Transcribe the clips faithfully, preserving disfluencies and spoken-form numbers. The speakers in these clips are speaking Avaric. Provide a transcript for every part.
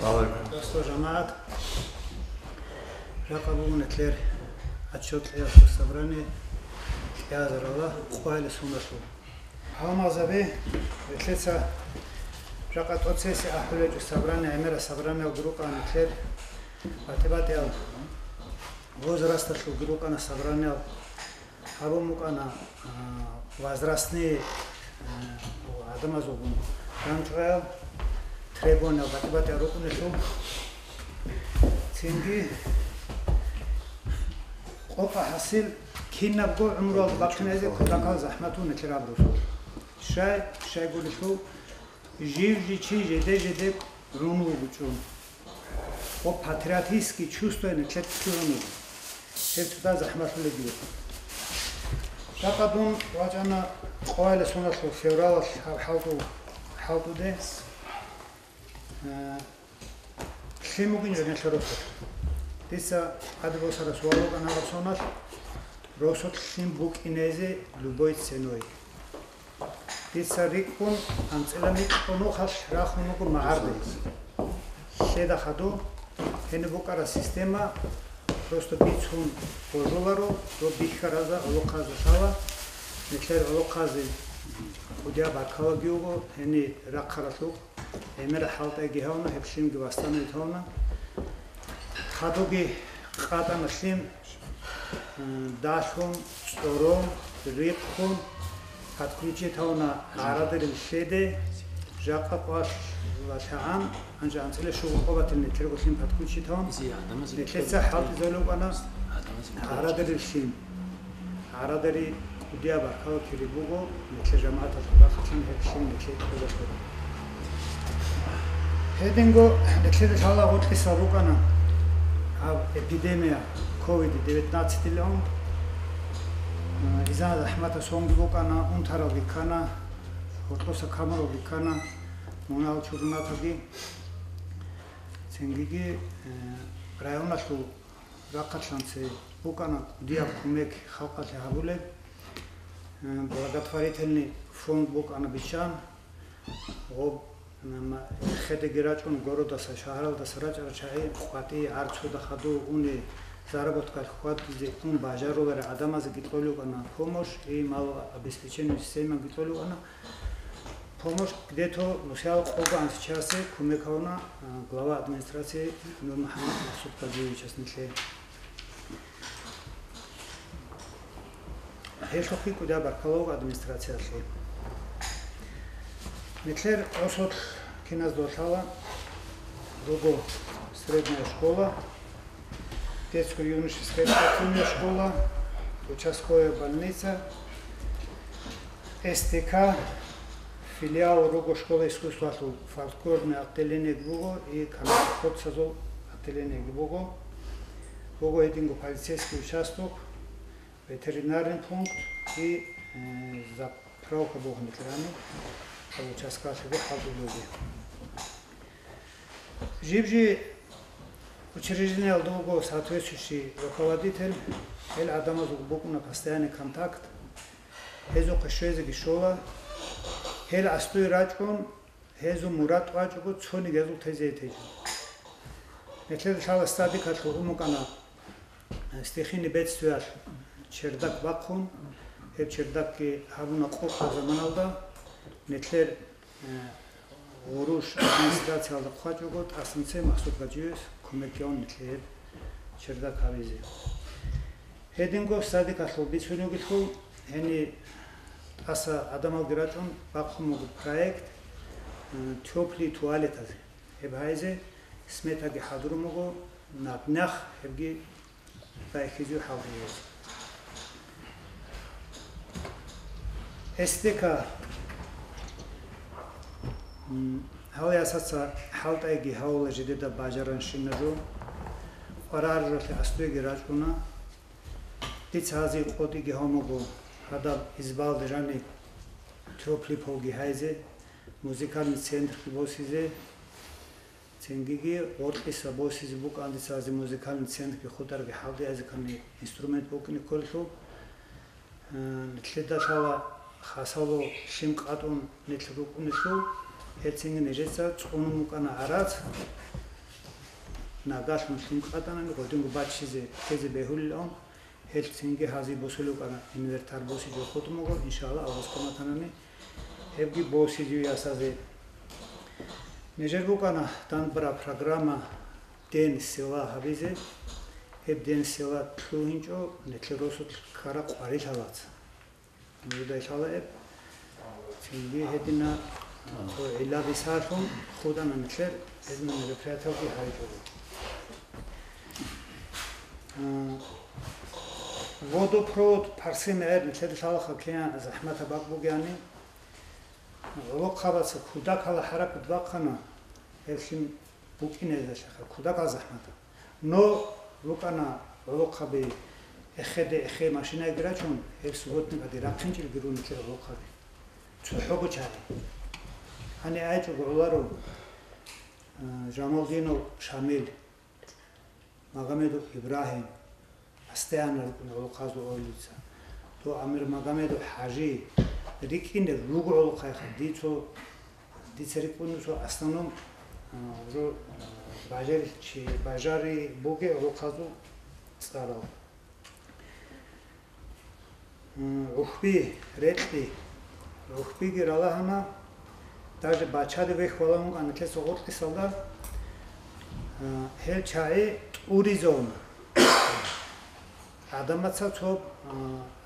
Досул жамагӀат, жакъа буго нилъер отчет лъиялъул собрание кӀиазарала къоялъ суналъул. Гьалмагъзаби, нилъеца жакъа тӀоцеси ахӀулечӀо собрание, гӀемерал собраниялги рукӀана нилъер, батӀи-батӀиял возрасталъулги рукӀана собраниял. Гьабун букӀана, а, возрастный, а, гӀадамазулгун ганчӀваял, требованиял батӀи-батӀи рукӀунелъул. Цинги къокъа хӀасил кинабго гӀумруялда бахъиназе кутакал захӀматун нилъер абурусул. Щай, щайгурелъул, жив-жив чи жеде-жеде гӀун вугучӀун. Ва патриотический чувствоян нилъер кколану. Гьеб цода захӀмалъулеб буго. Жакъа дун вачӀана къоялъ суналъул февралалъ гьаб хӀалтӀу-, хӀалтӀуде. Э, лъим бугин жо нилъер росулъ. Дица гьадаб босара суал букӀана гьаб соналъ, росулъ лъим букӀинезе любой ценой. Дица рикӀкӀун анцӀила микьго нухалъ рахун вуго магӀарде. Лъеда хадур, гьениб букӀараб система просто бицун божуларо, доб бихьаразда гӀолохъазе лъала, нилъер гӀолохъазе кӀудияб баркалаги вуго, гьенир рахъаралъухъ, гӀемерал хӀалтӀайги гьавна, гьеб лъимги вастана гьавна. Хадуги къатӀана лъим, м, далъун, цӀорон, рихъун, подключить гьавна гӀарадарил лъеде, жакъа къвалъ ва лъагӀан, гьанже анцӀила щуго къо батил нилъерго лъим подключить гьавун, нилъеца хӀалтӀизабулеб букӀана гӀарадарил лъим. ГӀарадари кӀудияб баркала кири буго, нилъер жамагӀаталъул рахъалъан гьеб лъим нилъее кьуралъур. Гьединго нилъеда лъала гъоркьиса букӀана гьаб эпидемия ковид девятнадцатилан. Изан захӀматас гьонги букӀана, унтаралги ккана, гьоркьоса камуралги ккана, мунагьал чурунаталги. Цингиги, э, районалъул рахъалъанце букӀана кӀудияб кумек халкъалъе гьабулеб. Э, благотворительный фонд букӀана биччан. Гъоб, м, хедаги рачӀун, городаса, шагьаралдаса рачӀарал чагӀи къватӀи гӀарцуда хадув уни, заработкалъ хьвадизе ун бажаруларел гӀадамазеги кьолев вукӀана помощь, и малообеспеченный системаги кьолев вукӀана. Помощь где-то нусиялда къого анцӀчасе кумек гьавуна, а, глава администрации Нурмухьаммад Масудгазиевичас нилъее. Гьелъухъги кӀудияб баркала буго администрациялъе. Нилъер росулъ киназда лъала руго средняя школа, детско-юношеская спортивная школа, участковая больница, С Т К, филиал руго школа искусствалъул, фольклорное отделениеги буго, и камерхъоцазул отделениеги буго. Буго гьединго полицейский участок, ветеринарный пункт и, э, заправка буго нилъерани, гьаб участкалъего хӀалтӀулелги. Жиб-жи учреждениялда вуго соответствующий руководитель, гьел гӀадамазул букӀуна постоянный контакт, гьезухъе щвезеги щола, гьел гӀасдуе рачӀун, гьезул мурад вачӀого цониги гьезул тезе течӀо. Нилъеда лъала садикалъул умукӀана стихийный бедствиялъ чердак бахъун, гьеб чердакги гьабуна къокъаб заманалда, нилъер, э, гъурущ администрациялда хъвачӀого, тӀасанце Масудгазиевас кумек гьавун нилъее гьеб чердак гьабизе. Гьединго садикалъул бицунебгилъул, гьенир тӀаса гӀадамалги рачӀун бахъун буго проект, э, тёплый туалетазе. Гьеб гьайзе сметаги хӀадурун буго, наб-нах гьебги байхьизев хӀалтӀизе. С Т К, м, гьал ясаца хӀалтӀайги гьавула жидеда бажаранщина жо. Къвараржалъе гӀасдуеги рачӀуна. Дица гьази къотӀиги гьавун буго, гьадаб избалде жаниб тёплый полги гьайзе, музыкальный центрги босизе, цингиги гъоркьиса босизе букӀана дица гьази музыкальный центрги хутӀарги хӀалтӀиязе ккани инструмент букӀине кколелъул. Э, нилъеда лъала хасало лъим къатӀун нилъ рукӀунелъул, гьел цинги нижеца цӀунун букӀана гӀарац. Нагалъун лъим къатанани гъодинго баччизе тезе бегьулилан, гьелъ цинги гьазие босулев кӀана, инвертар босизе хутӀун буго, иншалла, авгъоскун батанани гьебги босизе ясазе. Нижер букӀана данбара программа «Ден села» гьабизе. Гьеб «Ден села» лъугьинчӀо, нилъер росулъ ккара къварилъа лаца. Нужеда лъала гьеб. Цинги гьедина цо гӀилла бисалъун хутӀана нилъер, гьедина мероприятиялги гьаричӀого. А, водопровод Парси мегӀер нилъеда лъалаха киян захӀматаб бакӀ бугеани, гӀолохъабаца кудакала хӀаракат бахъана, гьеб лъим букӀинезалъаха, кудакал захӀмата. Но рукӀана гӀолохъаби эхеде-эхе машинаги рачун, гьеб субботникаде рахъинчӀелги рун нилъер гӀолохъаби. ЦохӀого чагӀи. Гьаниб гӀайчӀого гӀоларо, а, Жамалдинов Шамил, Магомедов Ибрагьим, постоянно рукӀуна гӀолохъазул улица. То Амир Магомедов ХӀажи, рикӀкӀине руго гӀолохъайха, дицо, дица рикӀкӀуна цо основном, а, уже, а, бажаричи-, бажари бугеб гӀолохъазул цӀарал. М, гӀухьби, рекьи. ГӀухьбиги ралагьана, даже бачаде вехь валагьун анлъесо гъоркьисалда, а, гьел чагӀи тӀуризе уна. Адамаца цо, а,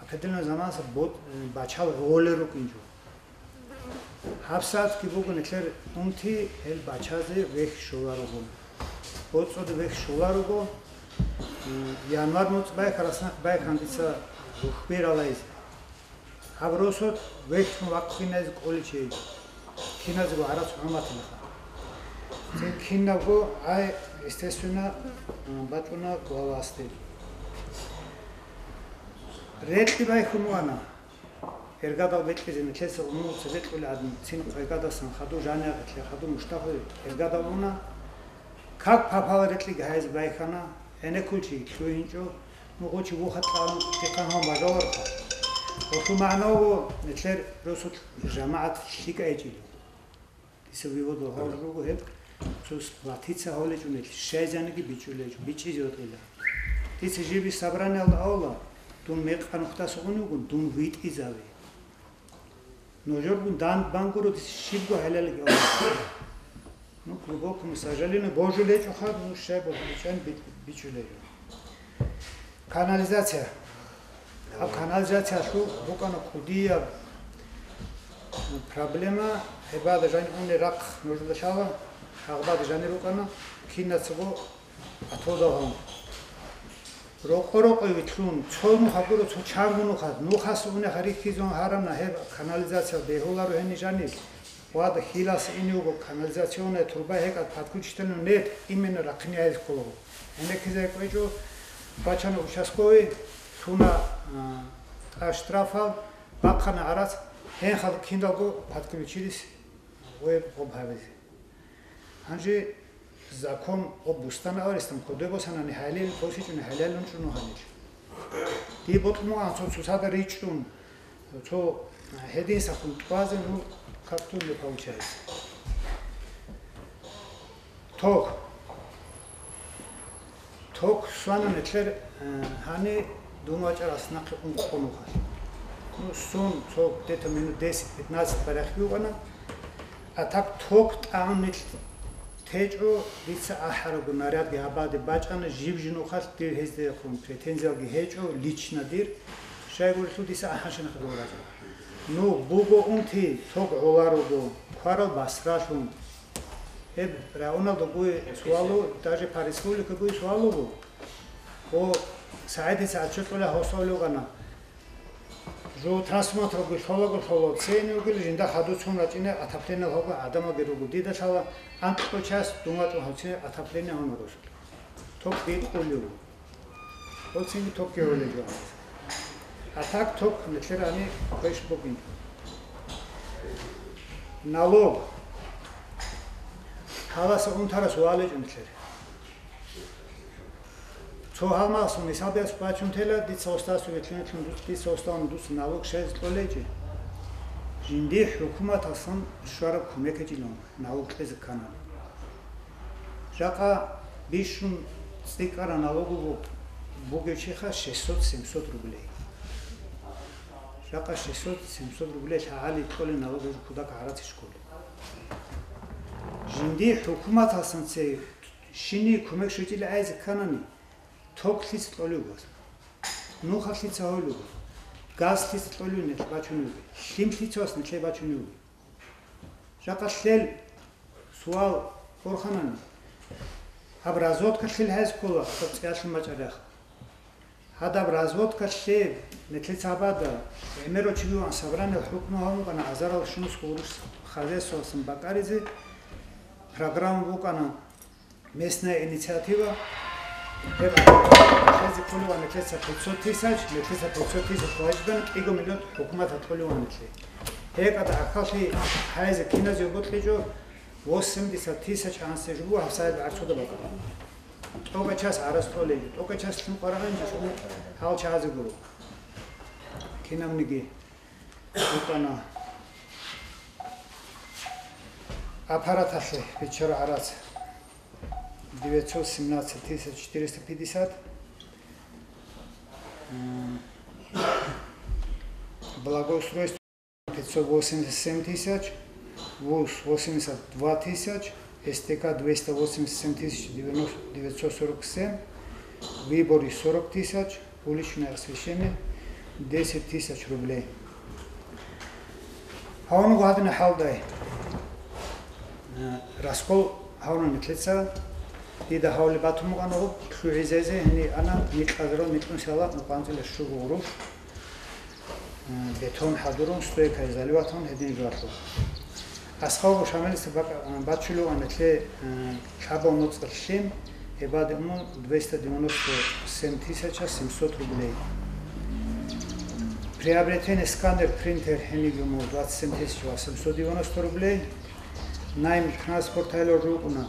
определенный заманаса бо-, бачал гъолел рукӀинчӀо. ГьабсагӀатги буго нилъер унти гьел бачазе вехь щоларуго. БоцӀоде вехь щоларуго, м, январь муцӀ байхъа, раснахъ байхъан дица рухӀби ралайзе. Гьаб росулъ вехьун вахъинайзе кӀоличей. Киназего гӀарац гӀуматилаха. Цин кинабго гӀай, естественно, м, бачӀуна главасде. Рекьи байхьун вана. Эргадал бекьизе нилъеца умумуца бекьулеб гӀадин, цин къвайгадасан хадув жанягъилъе, хадув муштахъуе эргадал уна. Как попало рекьиги гьайзе байхьана, гӀенеккулчи лъугьинчӀо, ну, гъучи вухатӀан дихъан гьавун бажаларха. Гъолъул магӀна вуго, нилъер росулъ жамагӀат лъикӀайчӀила. Дица выводал гьавулеб буго гьеб, цо сплотиться гьавулечӀунел, щайзаниги бичӀчӀулечӀо, бичӀчӀизе ватӀила. Дица жиб собраниялда авала, дун мекъа нухдаса уневгун, дун витӀизаве. Нужергун дандбан гуро, дица щибго гьалалги авала. Ну, к глубокому сожалению, божулечӀоха, ну, щай божулечӀан би-, бичӀчӀулечӀо. Канализация. Гьаб канализациялъул букӀана кӀудияб проблема, гьебада жаниб унел рахъ нужеда лъала, гьагъбада жанир рукӀана, кинацаго атодал гьавун. Рокъо-рокъой вилълъун, цо нуха гуро, цо чанго нуха, нухас унеха рихьизун гьарана, гьеб канализация бегьуларо гьениб жаниб. Вад хилас ине вуго канализационная труба гьекӀад подключительно нет, именно рахъине гьайзе кколаго. ГӀенеккизе кӀвечӀо, бачана участковый, лъуна, а, тӀа штрафал, бахъана гӀарац, гьенхал киналго подключились гъоб гьабизе. Гьанже закон об бустана аварестан кодобе босанани гьалил босичӀони гьалалун чӀуну гьанил. Дие бокьун бугӀан цо цоцазда ричӀчӀун, цо гьединсахун тӀвазе, ну, как-то не получается. Ток. Ток свана нилъер, э, гьани дун вачӀарас нахъе ункъо нухалъ. Ну, сун цо где-то минут десять-пятнадцать барахъ югӀана. А так ток тӀагӀун нилъ течӀо, дица ахӀарабго нарядги гьабаде бачӀана, жиб-жиб нухалъ дир гьездехун претензиялги гьечӀо, лично дир. Щайгурелъул дица ахӀанщинахъе дов раза. Ну, буго унти, ток гӀоларуго, кварал басралъун. Гьеб районалда гуй суалу, даже по республике гуй суалуго. О, СагӀидица отчет кьола гьосулев гана. Жо трансформаторги лъолаго лъоло, цени угел жинда хадуцун рачӀине отопление лъого гӀадамалги руго. Дида лъала анкьго час дун вачӀун гьавцин отопление гьануру росулъ. Ток бикъулев. Гьоцинги ток гьевелев жо. А так ток нилъерани квеш бугин. Налог. Гьаласа унтарас валичӀун нилъер. Цо гьалмагъ сун гьисабиялъ бачун тела, дица гьосдасу ветлъунетлъун дуц-, дица гьосдавун дуца налог щайзе кьолейчӀи. Жинди хӀукуматалъун щвараб кумек гьечӀилан налог кьезе ккана. Жакъа бищун цӀикӀкӀараб налогу бугев чиха шестьсот-семьсот рублей. Жакъа шестьсот-семьсот рублей лъагӀали кьолеб налог гьезул кутакалъ гӀарацин щолеб. Жинди хӀукуматалъанце щиниги кумек щвечӀила гӀайзе кканани, ток лъица кьолев вуго, нухал лъица гьолев вуго, газ лъица кьолев нилъ бачунев вуго, лъим лъица вас нилъе бачунев вуго. Жакъа лъел суал борханани, гьаб разводка лъел гьез ккола, гьаб цӀиялъул мачӀарах. Гьадаб разводка лъе, нилъеца гьабада, гӀемерав чи вугӀан собраниялъ хӀукму гьабун букӀана азарал щунусго урус хозяйствоялъун бакӀаризе, программа букӀана «Местная инициатива». Гьеб лъезе кколев вуго нилъеца пятьсот тысяч, нилъеца пятьсот тысяч хъваличӀебани кӀиго миллион хӀукуматалъ кьолев вуго нилъе. ГьекӀада гӀахьаллъи гьайзе киназе бокьичӀо восемьдесят тысяч гьансе жубу гьабсагӀат гӀарцуда бакӀа. ТӀокӀа час гӀарац кьолей, тӀокӀа час лъим къварагӀанчи шугу гьал чагӀазе гуро. Кинабниги букӀана аппараталъе биччара гӀарац девятьсот семнадцать тысяч четыреста пятьдесят, м, благоустройство пятьсот восемьдесят семь тысяч, вуз восемьдесят два тысяч, С Т К двести восемьдесят семь тысяч девяносто, девятьсот сорок семь, выборы сорок тысяч, уличное освещение десять тысяч рублей. Гьавнуго гьадина гьалдай. Э, раскол гьавна нилъеца, дида гьавли батун букӀана гьеб лъугӀизезе, гьенир ана микьазарал микьун села мукъанцӀила щуго гъурущ. Э, бетон хӀадурун, стойкаялъ заливатун гьедин жугьалъур. Асхъав Шамилица бак-, э, бачулев вуго нилъе, э, лъабав моцӀалъ лъим, гьеб бадиб мун двести девяносто семь тысяч семьсот рублей. Приобретение сканер, принтер гьениб мун двадцать семь тысяч восемьсот девяносто рублей. Найм транспортайилал рукӀуна.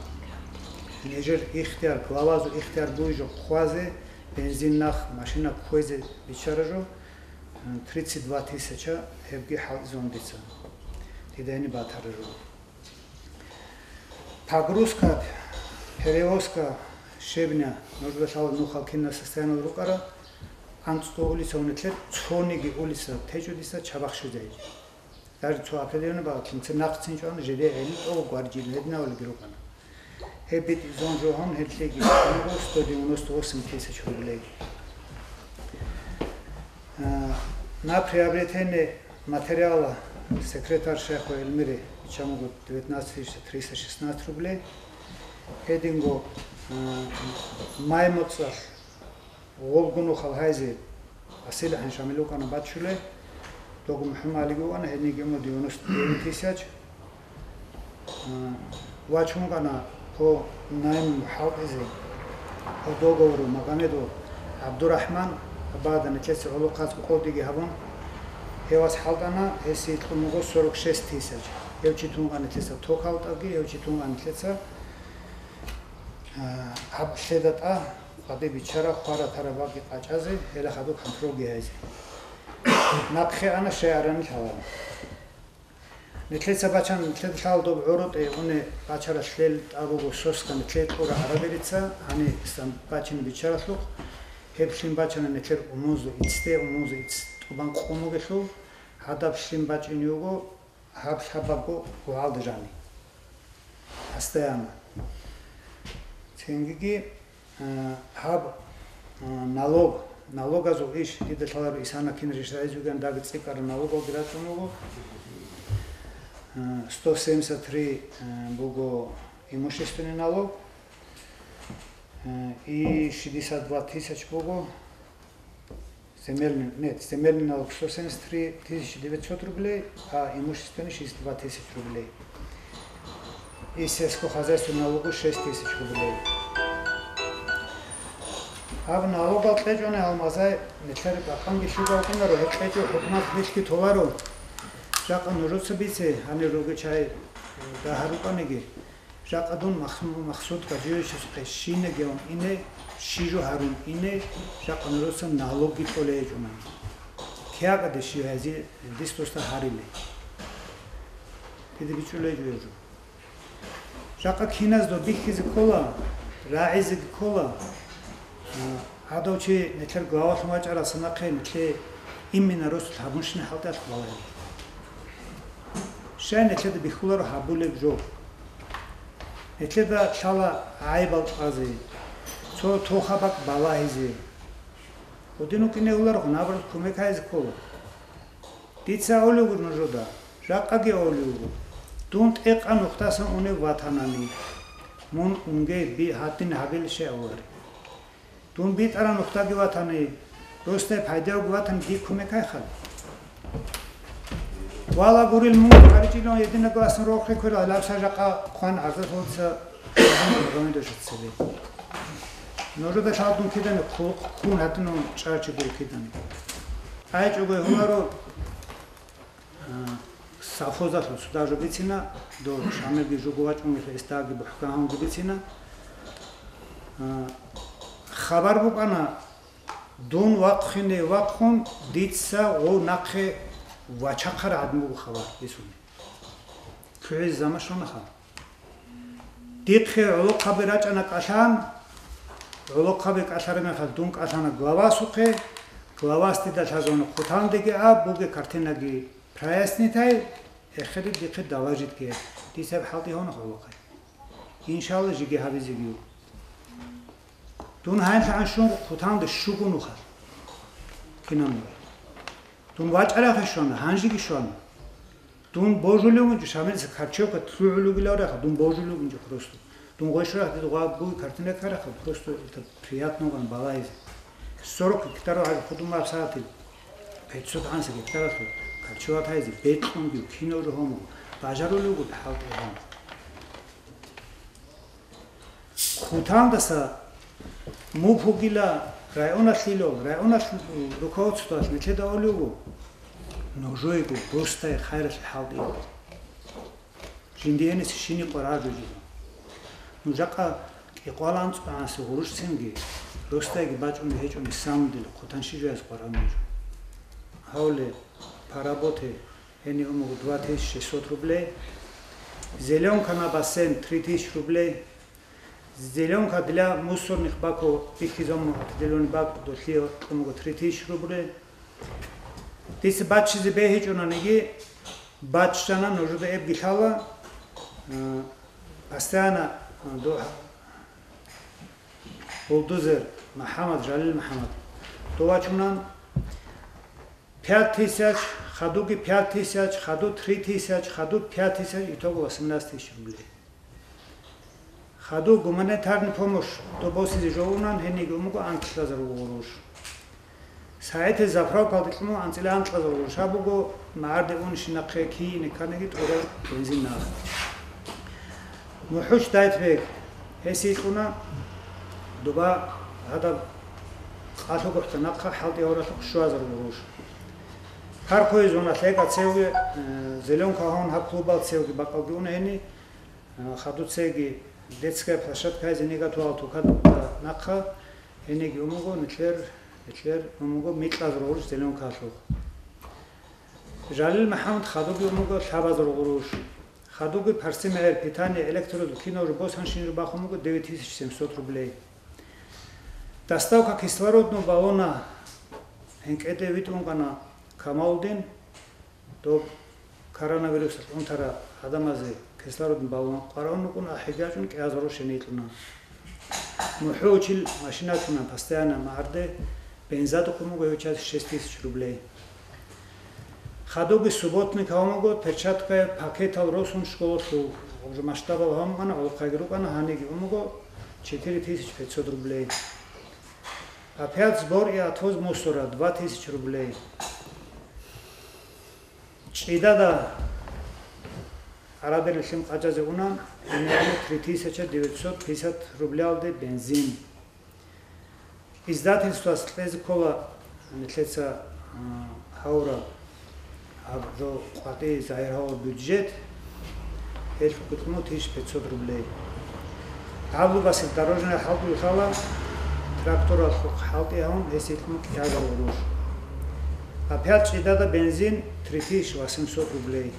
Нижер ихтияр, главазул ихтияр бугеб жо хъвазе, бензин нах, машина кквезе биччара жо. Тридцать два тысяча гьебги хӀалтӀизун дица. Дида гьениб батара жо. Погрузка, перевозка, щебня, нуж бетӀалъ нухал кинаб состояние рукӀара, анцӀго улица унетлъе цониги улица течӀо дица чабахъ щвезейги. Даже цо определённый багьлъинца нахъцин чӀван, жеде гӀели тӀо гвардейный гьединавалги рукӀана. Гьеб битӀизун жо гьун, гьелъеги сто девяносто восемь тысяч рублей. Э, на приобретение материала секретарь Шейхова Эльмири биччан буго девятнадцать тысяч триста шестнадцать рублей. Гьединго, э, май моцӀалъ гъолгун нухал гьайзе Василий ХӀаншамил вукӀана бачулей, дого МухӀаммадалиги вукӀана, гьениги мун девяносто девять тысяч. Э, вачун вукӀана по найму хӀалтӀизе, по договору Магомедов ГӀабдурахӀман, абада нилъеца гӀолохъазе къодиги гьабун, гьев вас хӀалтӀана, гьесие кьун буго сорок шесть тысяч. Гьев чи тун вукӀана нилъеца ток хӀалтӀаги, гьев чи тун вукӀана нилъеца, э, гьаб лъеда тӀа къаде биччараб, хвара-тараб бакӀги къачӀазе, гьела хадуб контрольги гьайзе. Нахъе ана, щай арани лъаларо. Нилъеца бачан, нилъеда лъала доб гӀоротӀе уне бачаралъел тӀа буго соска нилъее кьура гӀараберица, гьанистан бачине биччаралъухъ, гьеб лъим бачана нилъер умузу иццде, умузу ицц тӀубан къун бугелъул, гьадаб лъим бачӀине вуго гьаб лъабабго гугӀалда жани. Постоянно. Цингиги, э, гьаб, э, налог, налогазул иш, дида лъаларо исана кин ришаизуган даги цӀикӀкӀараб налогалги рачӀун вуго. Э, сто семьдесят три, э, буго имущественный налог, э, и шестьдесят два тысяч буго земельный, нет, земельный налог сто семьдесят три тысячи девятьсот рублей, а имущественный шестьдесят два тысяч рублей. И сельскохозяйственный налог шесть тысяч рублей. Гьаб налогал кьечӀони гьалмазай нилъер бакъанги лъугьал кӀунаро, гьеб кьечӀо хӀукумат билъги толаро. Жакъа нужеца бице, гьанир ругел чагӀи дагьа рукӀаниги. Жакъа дун махсу-, махсудка жиючасухъе щинагиван ине, щи жо гьарун ине, жакъа нужеца налогги кьолей гьечӀунани. Киякъаде щив гьази дис досда гьарилей? Дида бичӀчӀулей жо гьеб жо. Жакъа киназда бихьизе ккола, РагӀизеги ккола, а, гӀадав чи нилъер главалъун вачӀараса нахъе нилъе именно росулъ гьабунщина хӀалтӀиялъ балагье. Щай нилъеда бихьуларо гьабулеб жо? Нилъеда лъала гӀайбал кьазе, цо тоха-бакӀ балагьизе. Гьудин вукӀине гьуларго, наб кумек гьайзе ккола. Дица абулеб буго нужеда, жакъаги абулеб буго, дун тӀекъа нухдасан унев ватанани, мун унге би гьадин гьабилищай авулари. Дун битӀараб нухдаги ватани, росдай пайдавги ватани, дие кумек гьайха. Вала гурел мун гьаричӀилан гьединаб классно рохе кверал, гьалаб ша жакъа хъван гӀарза хьулца гьаниб гъамидашат цебе. Нужеда лъал дун кидани хъулухъ ккун гьатӀинун чӀарчи гур кидани. ГӀайчӀого гьунаро, а, совхозалъул суда жо бицина, до Шамилги жуго вачӀунги гьесдаги бухӀкан гьанги бицина. А, хабар букӀана, дун вахъине вахъун, дица гъов нахъе вачахъараб гӀадин буго хабар бицунеб. КигӀизе заман щванаха. Дихъе гӀолохъаби рачӀана кӀалъан, гӀолохъаби кӀалъараб мехалъ дун кӀалъана главасухъе, главас дида лъазавуна хъутандеги аб, бугеб картинаги прояснитай, эхири дихъе доложитьге, дица гьеб хӀалтӀи гьавуна гӀолохъе. Иншалла, жеги гьабизеги вуго. Дун гьанилъ гӀанщун хъутанда щуго нухалъ кинаб бугеб. Дун вачӀарахъе щвана, гьанжеги щвана. Дун божулев вугин жо, Шамилица корчевка лъугӀулев вугилан рехъа, дун божулев вугин жо просто. Дун гъой щварахъ, дида гъаб бугеб картинка рехъа, просто это приятно вуган балагьизе. Сорок гектарал гӀажиб худум аб сагьатил, пятьсот гӀанса гектаралъул корчеватайзе бекьунги кинав жо гьаму, бажарулев вуго хӀалтӀи гьаму. Хъутандаса муб бугила районалъилал, районалъ руководствоялъ нилъеда абулеб буго, нужеего досдай хайралъе хӀалтӀи. Жиндиениса щиникъо ражулила. Нуж жакъа кӀикъвалан цӀугӀанси гъурущцинги, росдайги бачӀунеб гьечӀони самудила хъутан щижаяс къваран нуж. Гьавле, по работе, гьениб умуго два тысячи шестьсот рублей. Зеленка на бассейн три тысячи рублей. Зеленка для мусорных баков, бихьизабун определённый бак, долъие кьун буго три тысячи рублей. Дица баччизе бегьичӀонаниги, баччана, нужеда эбги лъала, э, постоянно, э, до-, бульдозер МахӀаммад, Жалил МахӀаммад, дов вачунан, пять тысяч, хадуги пять тысяч, хаду три тысяч, хаду пять тысяч, итого восемнадцать тысяч рублей. Хаду гуманитарный помощь доб босизе жо унан, гьениги умуго анкьлъазарулго гъурущ. СагӀите заправкалде кьун анцӀила анкьлъазарулго гъурущ. Гьаб буго магӀарде унищин нахъе киине кканиги тӀураб бензин нах. МухӀуч Дайтбек, гьесие кьуна доба гьадаб къалъугохӀда нахъа хӀалтӀи гьавралъухъ щуазарулго гъурущ. Парковый зона лъегӀа цевги, э, Зеленка гьавун гьаб клубал цевги бакӀалги уна гьени, э, хадуцеги детская площадка гьайзе нигатуал тукадухъа нахъа, гьениги умуго нилъер, нилъер умуго микьазул гъурущ Зеленкалъухъ. Жалил МахӀаммад хадуги умуго лъабазул гъурущ. Хадуги парси мегӀер питание электродул кинав жо босанщин жо бахун буго девять тысяч семьсот рублей. Доставка кислородного баллона гьенкӀеде витӀун кӀана Камалудин, доб коронавирусалъ унтарал гӀадамазе кислородный баллон къваригӀун рукӀун ахӀиги гьачӀун кӀиазару шенилъуна. МухӀучил машина ккуна постоянно магӀарде, бензадухъ умуго гьев час шесть тысяч рублей. Хадуги субботник гьавун буго, перчаткая пакетал росун школалъул, уже масштабал гьавун букӀана, гӀолохъайги рукӀана, гьаниги умуго четыре тысячи пятьсот рублей. Опять сбор и отвоз мусора два тысячи рублей. ЧӀидада гӀарабилъ лъим къачӀазе унан, примерно три тысяча девятьсот пятьдесят рублялде бензин. Издательствоялъ кьезе ккола нилъеца, а, гьавураб гьаб жо къватӀи загьир гьавураб бюджет, гьелъухъ кьуна тысяча пятьсот рублей. Гьаб лугасеб дорожная хӀалтӀи лъала, тракторалъухъ хӀалтӀи гьавун, гьесие кьуна кӀиазарул гъурущ. Опять чӀидада бензин три тысячи восемьсот рублей.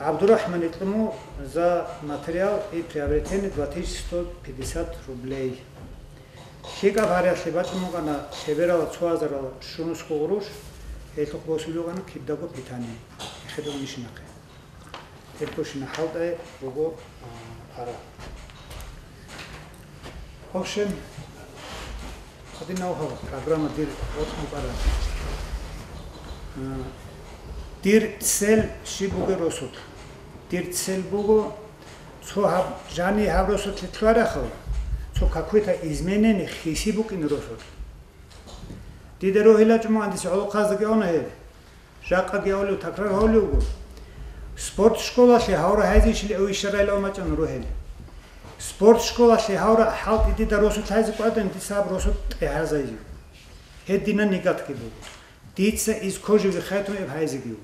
ГӀабдурахӀман, икьуму за материал и приобретение два тысячи сто пятьдесят рублей. ЛъикӀаб гьариялъе бачӀун бугана лъеберала цо гьазарал щунусго гъурущ, гьелъухъ босулев вугана кидаго питание, эхедавунищинахъе. Гьеб ккошина хӀалтӀай буго, а, пара. В общем, гьадинав гьаб программа дир гъоркь букӀараб. А, дир цель щиб бугеб росулъ? Дир цель буго, цо гьаб, жани гьаб росулъе лъугьарахъал, цо какое-то изменение хиси букӀин росулъ. Дида рогьила чӀумугӀан дица гӀолохъаздаги гьавна гьеб. Жакъаги гьавлев, такрар гьавлев вуго. Спорт школалъе гьавра хӀайзишили гӀовищарайилан бачӀана рогьел. Спорт школалъе гьавра хӀалтӀи дида росулъ хӀайзе кӀватӀен, дица гьаб росулъ тӀегьазайзе. Гьединан нигатги буго. Дица из кожи виххайтун эб хӀайзеги вуго.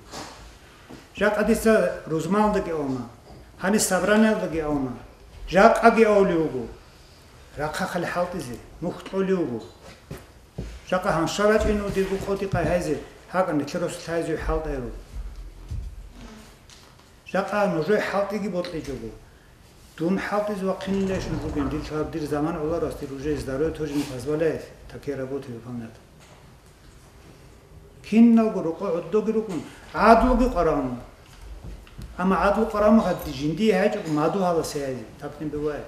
Жакъа дица рузманалдаги авна, гьаниб собраниялдаги авна, жакъаги авулев вуго. Рахъахъали хӀалтӀизе, мухь кьолев вуго. Жакъа гьаншал рачӀин дирго къотӀи къайгьайзе, гьакӀа нилъер росулъ хӀайзе хӀалтӀай руго. Жакъа нужее хӀалтӀиги бокьичӀого. Дун хӀалтӀизе вахъинилайищ нуж ругин, дир лъаб-, дир заман гӀоларас, дир уже здоровье тоже не позволяет такие работы выполнять. Киналго рокъо гӀодоги рукӀун, гӀадлуги къварагӀун. Амма гӀадлу къварагӀун хадди жиндие гьечӀого мадугьаласе гьайзе, так не бывает.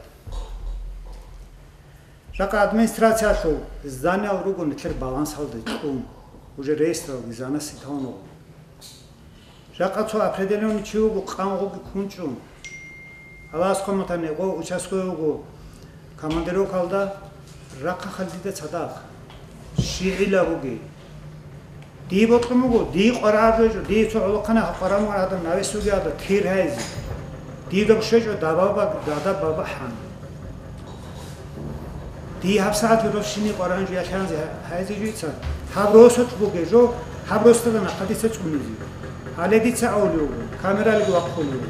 Жакъа администрациялъул зданиял руго нилъер балансалда кьун, уже реестралги занаси тавун вуго. Жакъа цо определённый чи вуго, къангъуги ккун чӀун. Аллагьас хъван батани, гъо участковый вуго командировкалда, рахъахъал дида цадахъ. ЩигӀила буги. Дие бокьун буго, дие къварагӀар жо, дие цо гӀолохъанахъ къварагӀун гьадаб навес вуги гьадаб тир гьайзе. Дида бушечӀо дабаба, дада баба хӀан. Дие гьабсагӀат рос щине къварагӀун жо ялъанзе гьайзе жица. Гьаб росулъ бугеб жо, гьаб росдала нахъа дица цӀунизе. Гьале дица авулев вуго, камералги вахъулев вуго.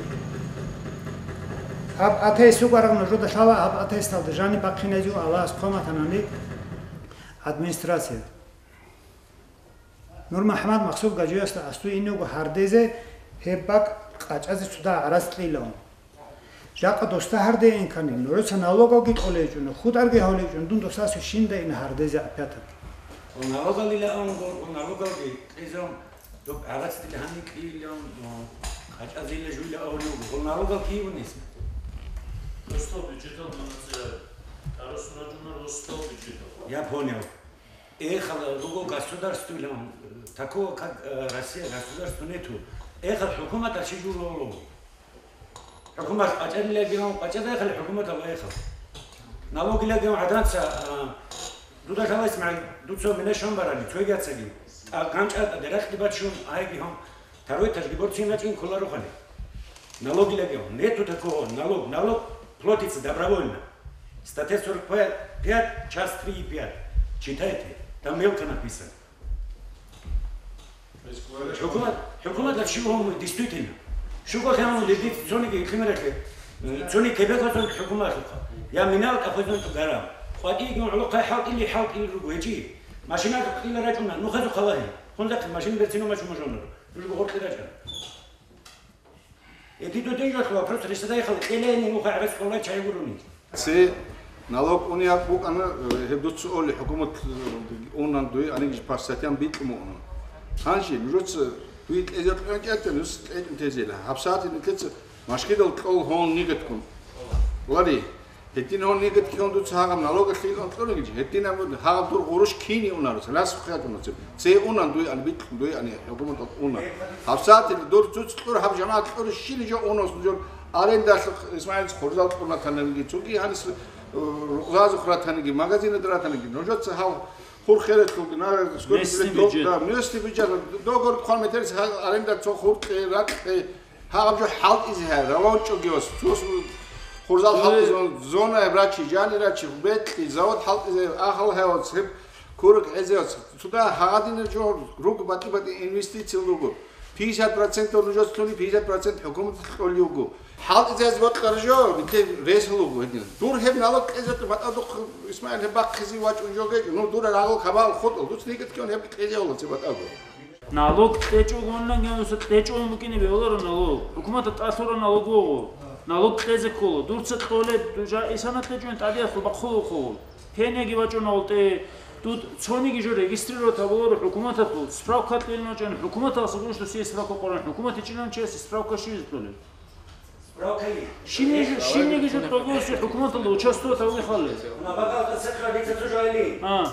Гьаб атест вугарав нужеда лъала, гьаб атесталда жани бахъинайзе Аллагьас хъван батанани администрация. НурмухӀамад Махсур Гажиясда асду инего гьардезе гьеб бакӀ къачӀазе цода гӀарац кьейилан. Жакъа досда гьардейин ккани, нужеца налогалги кьолейчӀун, хутӀарги гьавлейчӀун, дун досасе щинда ин гьардезе опятаги. Ва налогалила авун, ва налогалги кьезан, доб гӀарац дила гьанни кьейилан, ва къачӀазила жуйла авлиуго, ва налогал киевунес? Ростов бюджетал нунаца тарасуна жуна Ростов бюджетал. Я понял. Эхал руго государствойлан, такого, как, э, Россия, государство нету. Эхал хӀукумат ачи журоло. ХӀукумат къачӀалилаги гьав, къачӀадай хъали хӀукуматалда эхал. Налогилаги гьав гӀадамца, а, дуда лъала, ИсмагӀил, дуца мине щван барани, цоги яцаги. А, ганчӀа, а, дерахъги бачун, айги гьав. Второй этажги борцин рачӀин кколаро хъали. Налогилаги гьав. Нету такого. Налог, налог платится добровольно. Статья сорок пять, часть три и пять. Читайте. Там мелко написано. ХӀукумат, хӀукуматалъ щиб гьуму, действительно. Щуго хӀаму лебит цониги ихъимарахъе, цони кебекъазун хӀукуматлъухъа. Я минал кӀапозун гарам. КъватӀиги гӀолохъай хӀалтӀили, хӀалтӀили руго гьечӀи. Машина кьила рачӀуна, нухазухъа лагьи. Хунзахъе машина берцинав мачӀу мажавнар. Нужго гъоркье рачӀа. Эти дудин жолъ вопрос решадай хал кьелени нуха гӀебес къолай чай гуруни. Ци налог уни як букӀана, э, гьеб дуца оли хӀукумат, э, унан дуй, анигиш парсатян бикьму унан. Гьанжи, нужуца дуй кьезе кьен кӀетен, нус кьекӀун тезила. ХӀабсагӀат нилъеца машкидал кьол гьон нигеткун. Лари, гьедин гьон нигеткион дуца гьагъаб налогалъе кьун кьунигич, гьедин абун гьагъаб дур гъурущ кини унарус, лас хъятун уцеб. Цей унан дуй ани, бикьун дуй ани, хӀукуматалъ унан. ГьабсагӀатилъ дур цуц кьур, гьаб жамагӀат кьур щили жо унос нужер арендалъухъ ИсмагӀилица хурзал кьуна танилги, цоги гьанис, э, рукъзазухъ ратаниги, магазинад ратаниги. Нужеца гьав хур хералъулги, на, сколько Местный лет дог-, бюджет. Да, местный бюджет. Договор хъван метерис гьал аренда цо хур кье, ракь кье. Гьаб жо хӀалтӀизе гьай, ралончӀогиос, цус хурзал Э. хӀалтӀизун, зона рачи, жани рачи, бекьи, завод хӀалтӀизе, ахал гьавац, гьеб курак гӀезевац. Цуда гьагадина жо руго, батӀи-батӀи инвестициял руго. Пятьдесят процентов нужецлъуни, пятьдесят процент хӀукумат кьолиуго. ХӀалтӀизез бокьар жо, бите ресал руго гьедин. Дур гьеб налог кьезе батӀа духъ, ИсмагӀил, гьеб бахъизе вачӀун жо гечӀо. Ну, дура рагъал кабал хутӀал, дуц нигат кион гьеб кьезе гьола цебатӀаго. Налог кьечӀого гьанже дуца кьечӀого букӀине бегьуларо налог. ХӀукуматалда тӀалъура налог вуго. Налог кьезе ккола. Дуца кьолеб, дуца исана кьечӀого тӀадеялъул бахъулухъо. Пенияги бачӀуна гъолтӀе. Дуца цониги жо регистрировать гьабуларо хӀукуматалъул. Справка кьелин вачӀана. ХӀукуматалъ гурищ досие справка къоран. ХӀукумат гьечӀинан чиясе справка щибизе кьолеб? Справкали. Шинеги, шинеги жо къогоси хӀукуматалда участвовать гьавихъали. Набагал тасакъра дица цо жо гьали. А.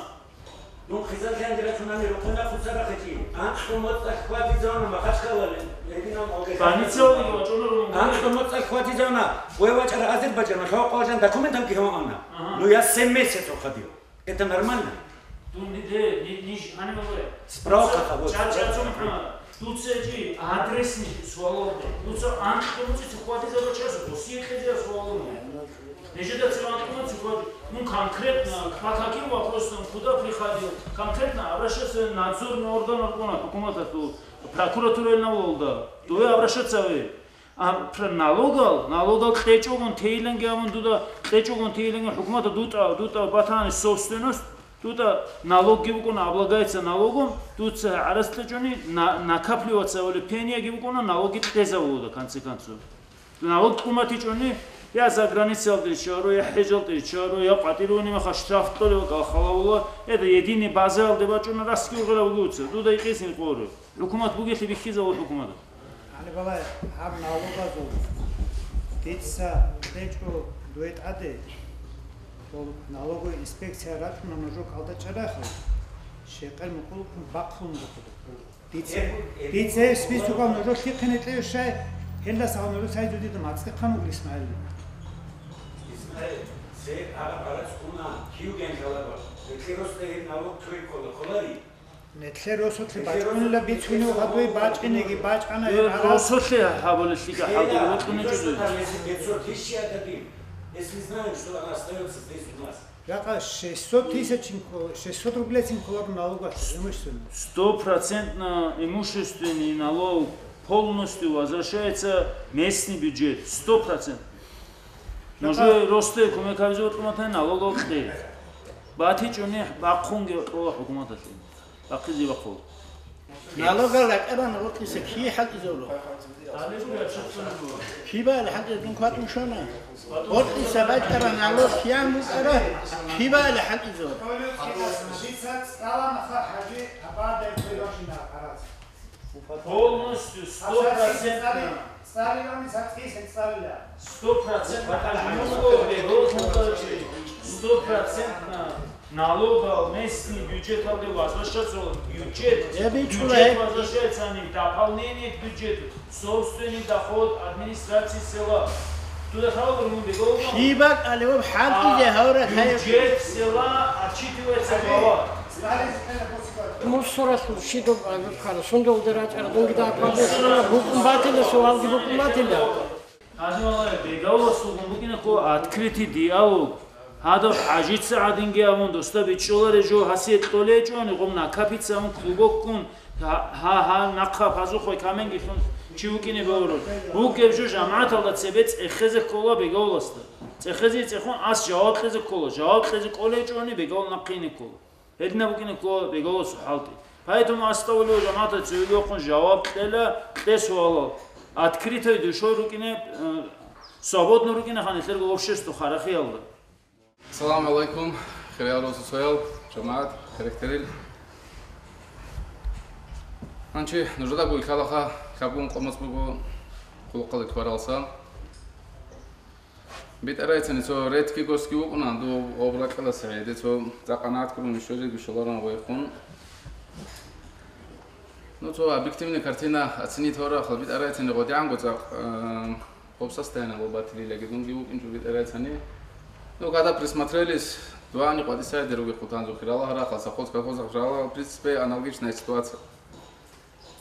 Дун хизан лъандира цунами рухъуна хъуцара хъичи. Анкьу моцӀалъ хватизавна Махачкала, гьединав алкӀи. Больницаялги вачӀуна рунгуни. Анкьу моцӀалъ хватизавна. Ве вачӀара Азербайджан, хавкъа важан документалги гьаваана. Ага. Ну, я семь месяцев ходил. Это нормально? Дун, не, не, не, не, не, не, не. Справка. Дуца, вот, ча-, ча-, справка. Дуца чи адресный суалал. Дуца анкьу моцӀалъ хватизавна час, Россия кьезия суалал. Нижеда цеван кьуна цихъвади. Ну, конкретно, по каким вопросам, куда приходил, конкретно обращаться надзорный орган органа хӀукуматалъул, прокуратура ил навлалда. Дове обращаться вы. А про налогал, налогал кьечӀогон тейиланги абун дуда, кьечӀогон тейиланги хӀукуматалда дутӀа, дутӀа батани собственность, дутӀа налогги букӀуна, облагается налогом, дуца гӀарац кьечӀони, на-, накапливаться вали пенияги букӀуна, налогги кьезавулуда, конце концов. Налог кьуматичӀони, я заграницаялде чаро, я хӀежалде чаро, я къватӀируни маха штраф кьолев халавула, это единый базаялде бачӀуна раскиугъила бугуца, дуда икъисин къору. ХӀукумат бугелъи бихьизавул хӀукумат. Гьаниб балай, гьаб налогазул дица кьечӀо дуе тӀаде, дол налоговая инспекция рачӀуна нужер калда чӀарахъа, щекъер мукъулухъун бахъун бухъуда. Дица, дица списокал нужер лъихъине кьев щай, гьелдаса нужер цайзу дида мацӀихъан вугли, Исмаил. Исмаил, се ара-, арацӀ уна, кив генкалаба, бекьеросда гьеб налог кквей ккола, кколари? Нилъер росулъе бачӀунила бицунев гьадуй бачӀинеги бачӀана гьеб гьараз. Росулъе гьабулелъига гьабулеб букӀунеб жо. Пятьсот тысяч отдадим, если знаем, что она остаётся здесь у нас. Жакъа шестьсот тысяч инко-, шестьсот рублецин кколаро налогаш имущественный. Стопроцентно имущественный налог полностью возвращается местный бюджет. Сто процентов. Нужер росде кумек гьабизе бокьун батани налогал кье. БатичӀони бахъунги кьола хӀукуматалъе. Бахъизе бахъула. Налогал ракӀарана, гъоркьиса кие хӀалтӀизавро? Кибаали хӀалтӀизаб дун кватӀун щвана? Гъоркьиса бачӀара налог киян букӀара, кибаали хӀалтӀизавро? Полностью, сто процентов. Сто процентов. Сто процентов. Налогал местный бюджеталде возвращаться, бюджет, бюджет возвращается, а не дополнение к бюджету, собственный доход администрации села. Туда хавал румун бегал. Шибак алеваб хӀалтӀизе гьавра тайб. Бюджет села отчитывается глава. Мусоралъул щидоб азухъара, сундулде рачӀара, дунги дагьаб букӀун батила, суалги букӀун батила. Гьадин, валлагь, бегавуласулгун букӀинаго открытый диалог. Гьадаб хӀажица гӀадинги абун, досда бичӀчӀуларе жо гьасие кьолечӀони, гъум накапица абун клубоккун, гьа-, гьа-, гьа-, нахъа пазухъай каменги лъун чи вукӀине бегьуро. Бугеб жо жамагӀаталда цебе цӀехезе ккола бегавуласда. ЦӀехезе цӀехун ас жаваб кьезе ккола. Жаваб кьезе кӀолечӀони бегавул нахъине ккола. Гьединаб букӀине ккола бегавуласул хӀалтӀи. Поэтому астагъфируллагь, жамагӀатал цевеги вахъун жаваб кьела кье суалал. Открытой душой рукӀине, э, свободно рукӀине хан нилъерго общество харахъиялда. Ассаламу гӀалайкум, хириял росасоял, жамагӀат, херектерил. Гьанчи нужедаго ихьалаха, хабгун къомас буго хъулухъалде ккаралса. БитӀарайцани цо редкий гостги вукӀуна, дов гъоб ракьаласа гӀеде цо цӀакъ анагӀат гурун щвезе бищуларун вайхъун. Ну, цо объективная картина оценить гьавурахъал битӀарайцани гъодигӀанго цӀакъ, э, гъоб состояние гъоб батилилаги дунги вукӀинчӀо битӀарайцани. Ну, когда присмотрелись, дуани къватӀисайде руги хъутанзухъе ралагьарахъал, совхоз колхозахъ рала, в принципе, аналогичная ситуация.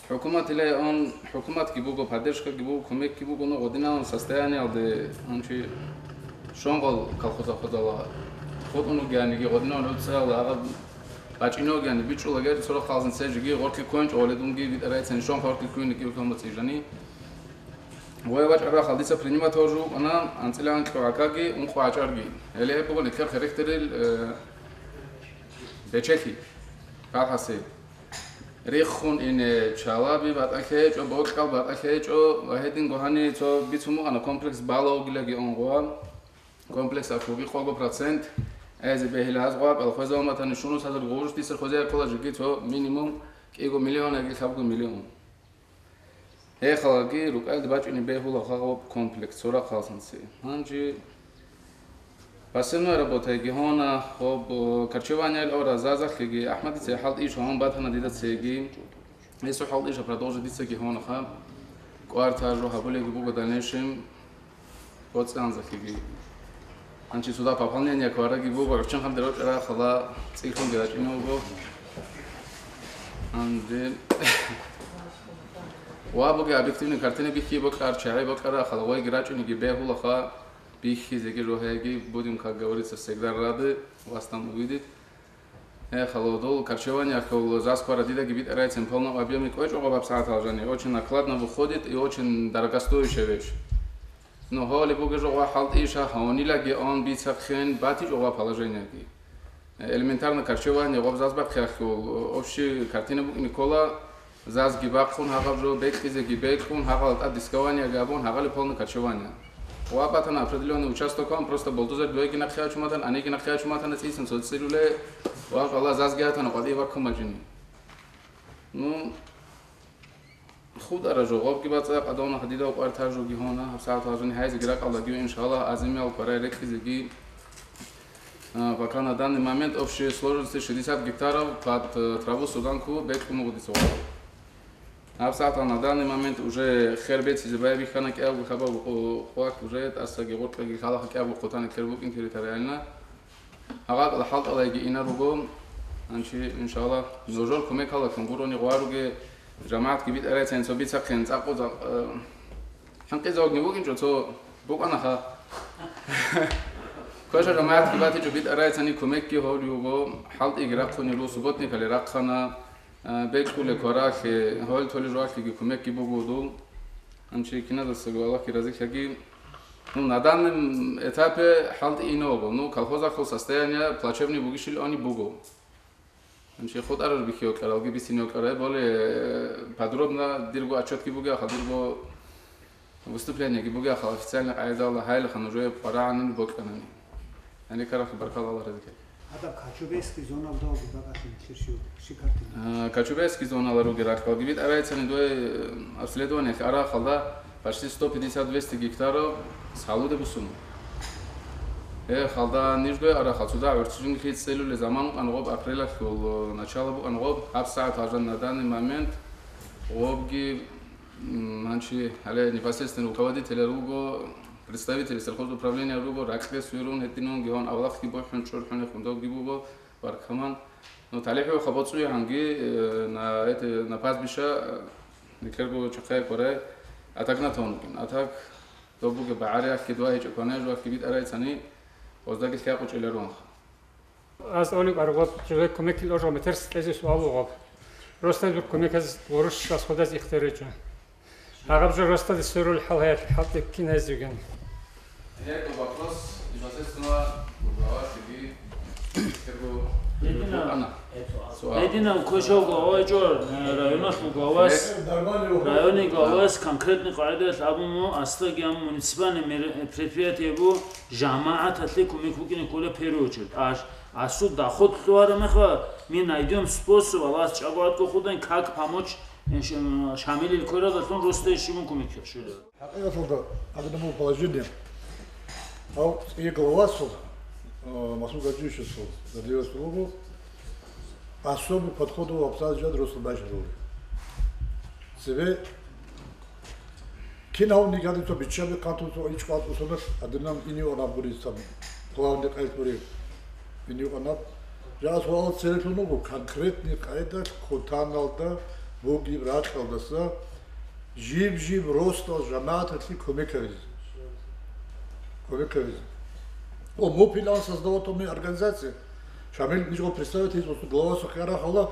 ХӀукуматилай он, хӀукуматги буго, поддержкаги буго, кумекги буго, ну, гъодинал состояниялде, гьанчи щонгъал колхоза хъодала хутӀун ругеаниги, гъодинал гӀуцӀала агъаб бачӀине вугеани, бичӀчӀулаги цо рахъалзин цежиги, гъоркье ккунчӀо гъоле дунги битӀарайцин, щонха гъоркье ккуниги ккамацӀижани. Вай вачӀарахъал дица принимать гьавуржи вукӀана анцӀила анкьго гӀакаги ункъо гӀачӀарги. Гьеле гьеб буго нилъер херехтерил, э, бечелъи, палхӀаси. Рехун ине чалаби батӀалъи гьечӀо, бокьал батӀалъи гьечӀо, ва гьединго гьани цо бицун букӀана комплекс балавгилаги онгъуа. Комплекс ахъуби къого процент. Эзе бегьила азгъуа, балхвеза уматани шунус гьазар гъурущ диса хвеза яккула жиги цо минимум кӀиго миллион яги лъабго миллион. Гьехалаги рукӀалде бачӀине бегьула хагъаб комплекс цо рахъалсанци. Гьанже посевной работайги гьона, хоб, э, корчевание ора зазахлъиги, АхӀмадица хӀалтӀи иш гьавун батана дида цеги. Гьесул хӀалтӀи иша продолжить дицаги гьонаха. КӀвар тажу гьабулеги буго дальнейшем боцӀанзахлъиги. Гьанчи суда пополнение квараги буго, гӀурччанхъан дерочӀара хала цӀикӀлъунги рачӀине вуго. Гьанже ва буги объективный картина бихьи бокьар, чагӀи бокьара, хала вайги рачӀунеги бегьулаха, бихьизеги рогьеги, будем, как говорится, всегда рады вас там увидеть. Э, хала дол корчевание хьул засквара дидаги битӀарайцин полном объеме кӀвечӀо гъаб сагӀатал жани, очень накладно выходит и очень дорогостоящая вещь. Ну, гьоли бугежо гъва хӀалтӀиша, гьавнилаги он бицахъен батичӀо гъва положениеги. Элементарно корчевание гъоб зазбахъяхъул, общий картина букӀине ккола, зазги бахъун гьагъаб жо, бекьизеги бекьун, гьагъал тӀад дискование габун, гьагъали полный корчевание. Ва батана определённый участокан, просто болдузер дуеги нахъе ачуматан, аниги нахъе ачуматана цӀисан цо цӀилуле, ва къала зазги гьатана къватӀи ваккун бачӀини. Ну, худара жо, гъобги бацӀа, къадавна хадидав къвар тажуги гьона, гьабсагӀат гьажуни гьайзеги ракӀалдагив, иншаллагь, азимиял кварай рекӀизеги, а, пока на данный момент общей сложности шестьдесят гектаров под, э, траву суданку бекьун буго дица вахъа. ГьабсагӀат на данный момент уже хер бецӀизе байбихьана кӀиябго хабаб къо-, къвакь уже тӀасаги гъоркьаги хъалаха кӀиябго хъутана кер букӀин территориально. Гьагъакъла хӀалтӀалайги ина руго, анчи, иншалла, нужер кумекала кунгурони гъваруге, жамагӀатги битӀарайцин цо бицахъин цӀакъу-цӀакъ, э, хӀинкъизавгни вукӀинчӀо цо букӀанаха. Квеша жамагӀатги батичӀо битӀарайцани кумекги гьавли вуго, хӀалтӀиги рахъуни ру, субботникали рахъана, э, бекьуле кваралъе, гьавал толел жоалъеги кумекги буго дул. Анчи киназасаго Аллагьги разилъаги. Ну, на данном этапе хӀалтӀи иного, ну, колхозахъул состояние плачевный бугищил они буго. Анчи хутӀарал бихьи окьаралги бисине окьарай, более подробно дирго отчетги бугеха, дирго выступлениеги бугеха, официальный къайдала гьайлаха нужее къварагӀанин бокьанани. Гьаниб карахъ баркал Аллагь разилъе. Гьадаб Кочубейский зоналда буго бакӀалъи нилъер щиб, щиб картина? А, Кочубейский зоналар ругел рахъалги битӀарайцани дуе, э, обследованиялъе арахъалда почти сто пятьдесят двести гектаров салуде бусун. Э, халда ниж дуе арахъал цуда гӀурцӀжинги лъиц цӀелуле заман вукӀан гъоб апрелалъул, э, начало букӀан гъоб, гьаб сагӀат гьажан на данный момент гъобги, м, гьанчи гьале непосредственный руководитель руго, представитель сельхозуправления руго, ракьде суйрун гьединун гьигьон авлахъги бухӀун чӀурхӀуне хундавги буго, баркаман. Ну, талихӀуха боцӀуе гьанги, э, на, эти, на пастбища, э, никерго чахъе кварай, а так на тонкин. А так, доб буге багӀариялъги дуа гьечӀо кванай жуахъги битӀарай цани, оздаги лъякъучӀеларонха. Аз оник аргъоб, жугье кумекил оргъо метерс кьезе суал вугъоб. Ростан жук кумеказ гъурущ расходаз ихтияр гьечӀо. Гьагъаб жо ростаде сверул хӀал гьаялъ хӀалтӀи кин гьезивген. Гьеб вопрос непосредственно глава Шиги Сергу Гьединав. Ана. Суал. Гьединав квешав глава гьечӀо, э, районалъул главас, районный главас конкретный къагӀидаялъ абун муна, аслаги ам муниципальный мер-, предприятие бу, жамагӀаталъе кумек букӀине ккола в первую очередь. Аш, асул доход лъугьараб мехалъ, мы найдём способ, Аллагьас чӀаго гьатӀго худан, как помочь, э, ш-, Шамилил квералдалъун ростаде щибун кумек щвеларо. ХӀакъикъаталда, гьадинаб положение. Гьав цӀияб главасул, э, Масуд Гаджиевичасул, Гаджиевасул руго, особый подход у Абсалат Жад Руслан Башировли. Цебе кин гьав нигадин цо биччаби къантун цо ичӀ къватӀ усунат, гьадинаб иниуанаб гури саб, главный къайд гури. Иниуанаб. Жа суал церехун вуго, конкретный къайдалъ хъутаналда бугеб ракьалдаса жиб-жиб росдал жамагӀаталъе кумек гьабизе. Кумек гьабизе. О, мупилан создаватурни организация. Шамил нижего представитель, глава сухера хала.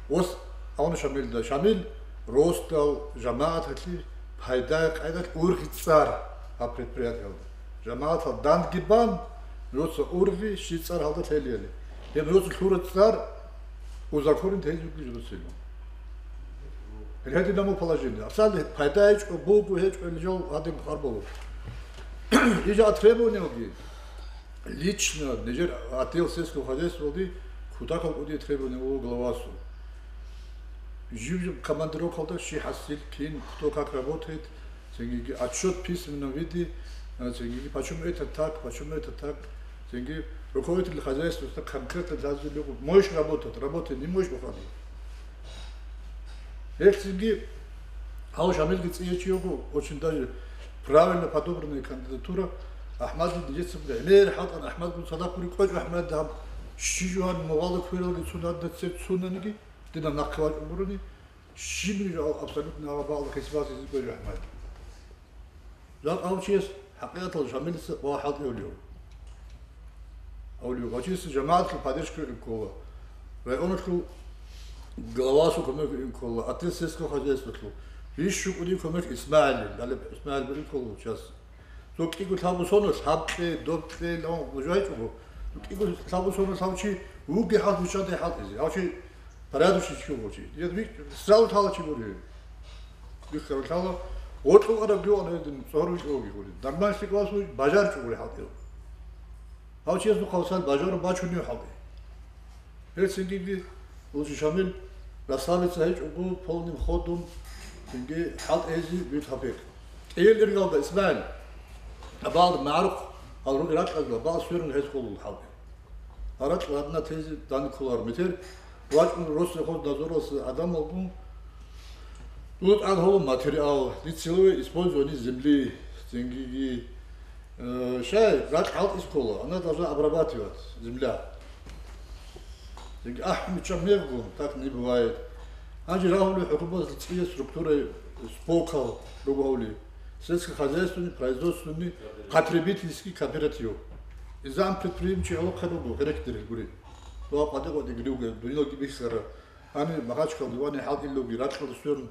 Ос, а он Шамил, да. Шамил росдал жамагӀаталъе пайдая къайдалъ ургъи цӀар гьаб предприятиялда. ЖамагӀатал дандги бан, нужеца ургъи, щи цӀар гьалда лъелияли. Гьеб нужеца лъура цӀар узаконин тейзуги журусилан. Гьединаб положение. Абсалли пайда гьечӀо, буго гьечӀо, нижал гьадин хъвар буго. Ижа требованиялги лично нижер отдел сельского хозяйствалги кутакал кӀудияб требование буго главасул. Жив-жив командировкалда щи хӀасил, кин, кто как работает, цинги отчет в письменном виде, а, цинги почему это так, почему это так, цинги руководитель хозяйства конкретно должен, можешь работать, работай, не можешь, уходи. Гьелъинги гьав Шамилги цӀияв чи вуго, очень даже правильно подобранная кандидатура. АхӀмадил нижеца гӀемер хӀалтӀана, АхӀмадгун цадахъ гури кӀвечӀо, АхӀмад гьаб щи жугьан мугъала квералги цун гьадна цеб цунаниги, динаб нахъе вачӀун гурони, щиб жо абсолютно гьаб бакӀалда хисбалъизе кӀвечӀо АхӀмад. Жакъа гьав чияс хӀакъикъаталда Шамилица ва хӀалтӀи гьавлев. Гьавлев. Гьав чиясе жамагӀаталъул поддержка ккола. Районалъул главасул кумек ккола. Отдел сельского хозяйствалъул. Вищу кӀудив кумек ИсмагӀилил. Далеб ИсмагӀил бирин ккола час. Цо кӀиго лъабусоналъ гьаб кье, доб кье, лъабусоналъ гьав чи вугеб хӀал бучӀаде хӀалтӀизе. Гьав чи порядочный чи вуго чи. Дие вик-, сразу лъала чи гури. Вихьарав лъала, гъоркьул араб гьев ана гьедин, цӀогьор вичӀого гури. Дарман лъикӀав вуго, бажаричӀого гури хӀалтӀи. Гьав чиясухъ гьав сал бажарун бачунев хӀалтӀи. Гьелъ цинги Лучи Шамил расслабиться гьечӀого, полным ходом цинги хӀалтӀи гьезе битӀа гьабе. КӀиел иргалда ИсмагӀил, абал магӀрух, гьал руги ракьазда, абал сверун гьез холул хӀалтӀи. Гьаракь ладна тезе данкулар метер, вачӀун Россельхознадзоралъ адамалгун, ну, тӀад гьоло материал, нецелевое использование земли, цинги, э, щай, ракь хӀалтӀизе ккола, она должна обрабатывать земля. Цинги ахӀун биччан мегъу, так не бывает. Гьанже рагьулев хӀукуматалъ цӀияб структура СПОКал руго гьавли, сельскохозяйственный, производственный, потребительский кооператив. Изан предприимчи гьалахъе руго, гьерекдерил гури. Дова къватӀи-къватӀи гируге, дуниялги бихьара. Гьанир Махачкал дивани хӀалтӀилуги, ракьалда сверун.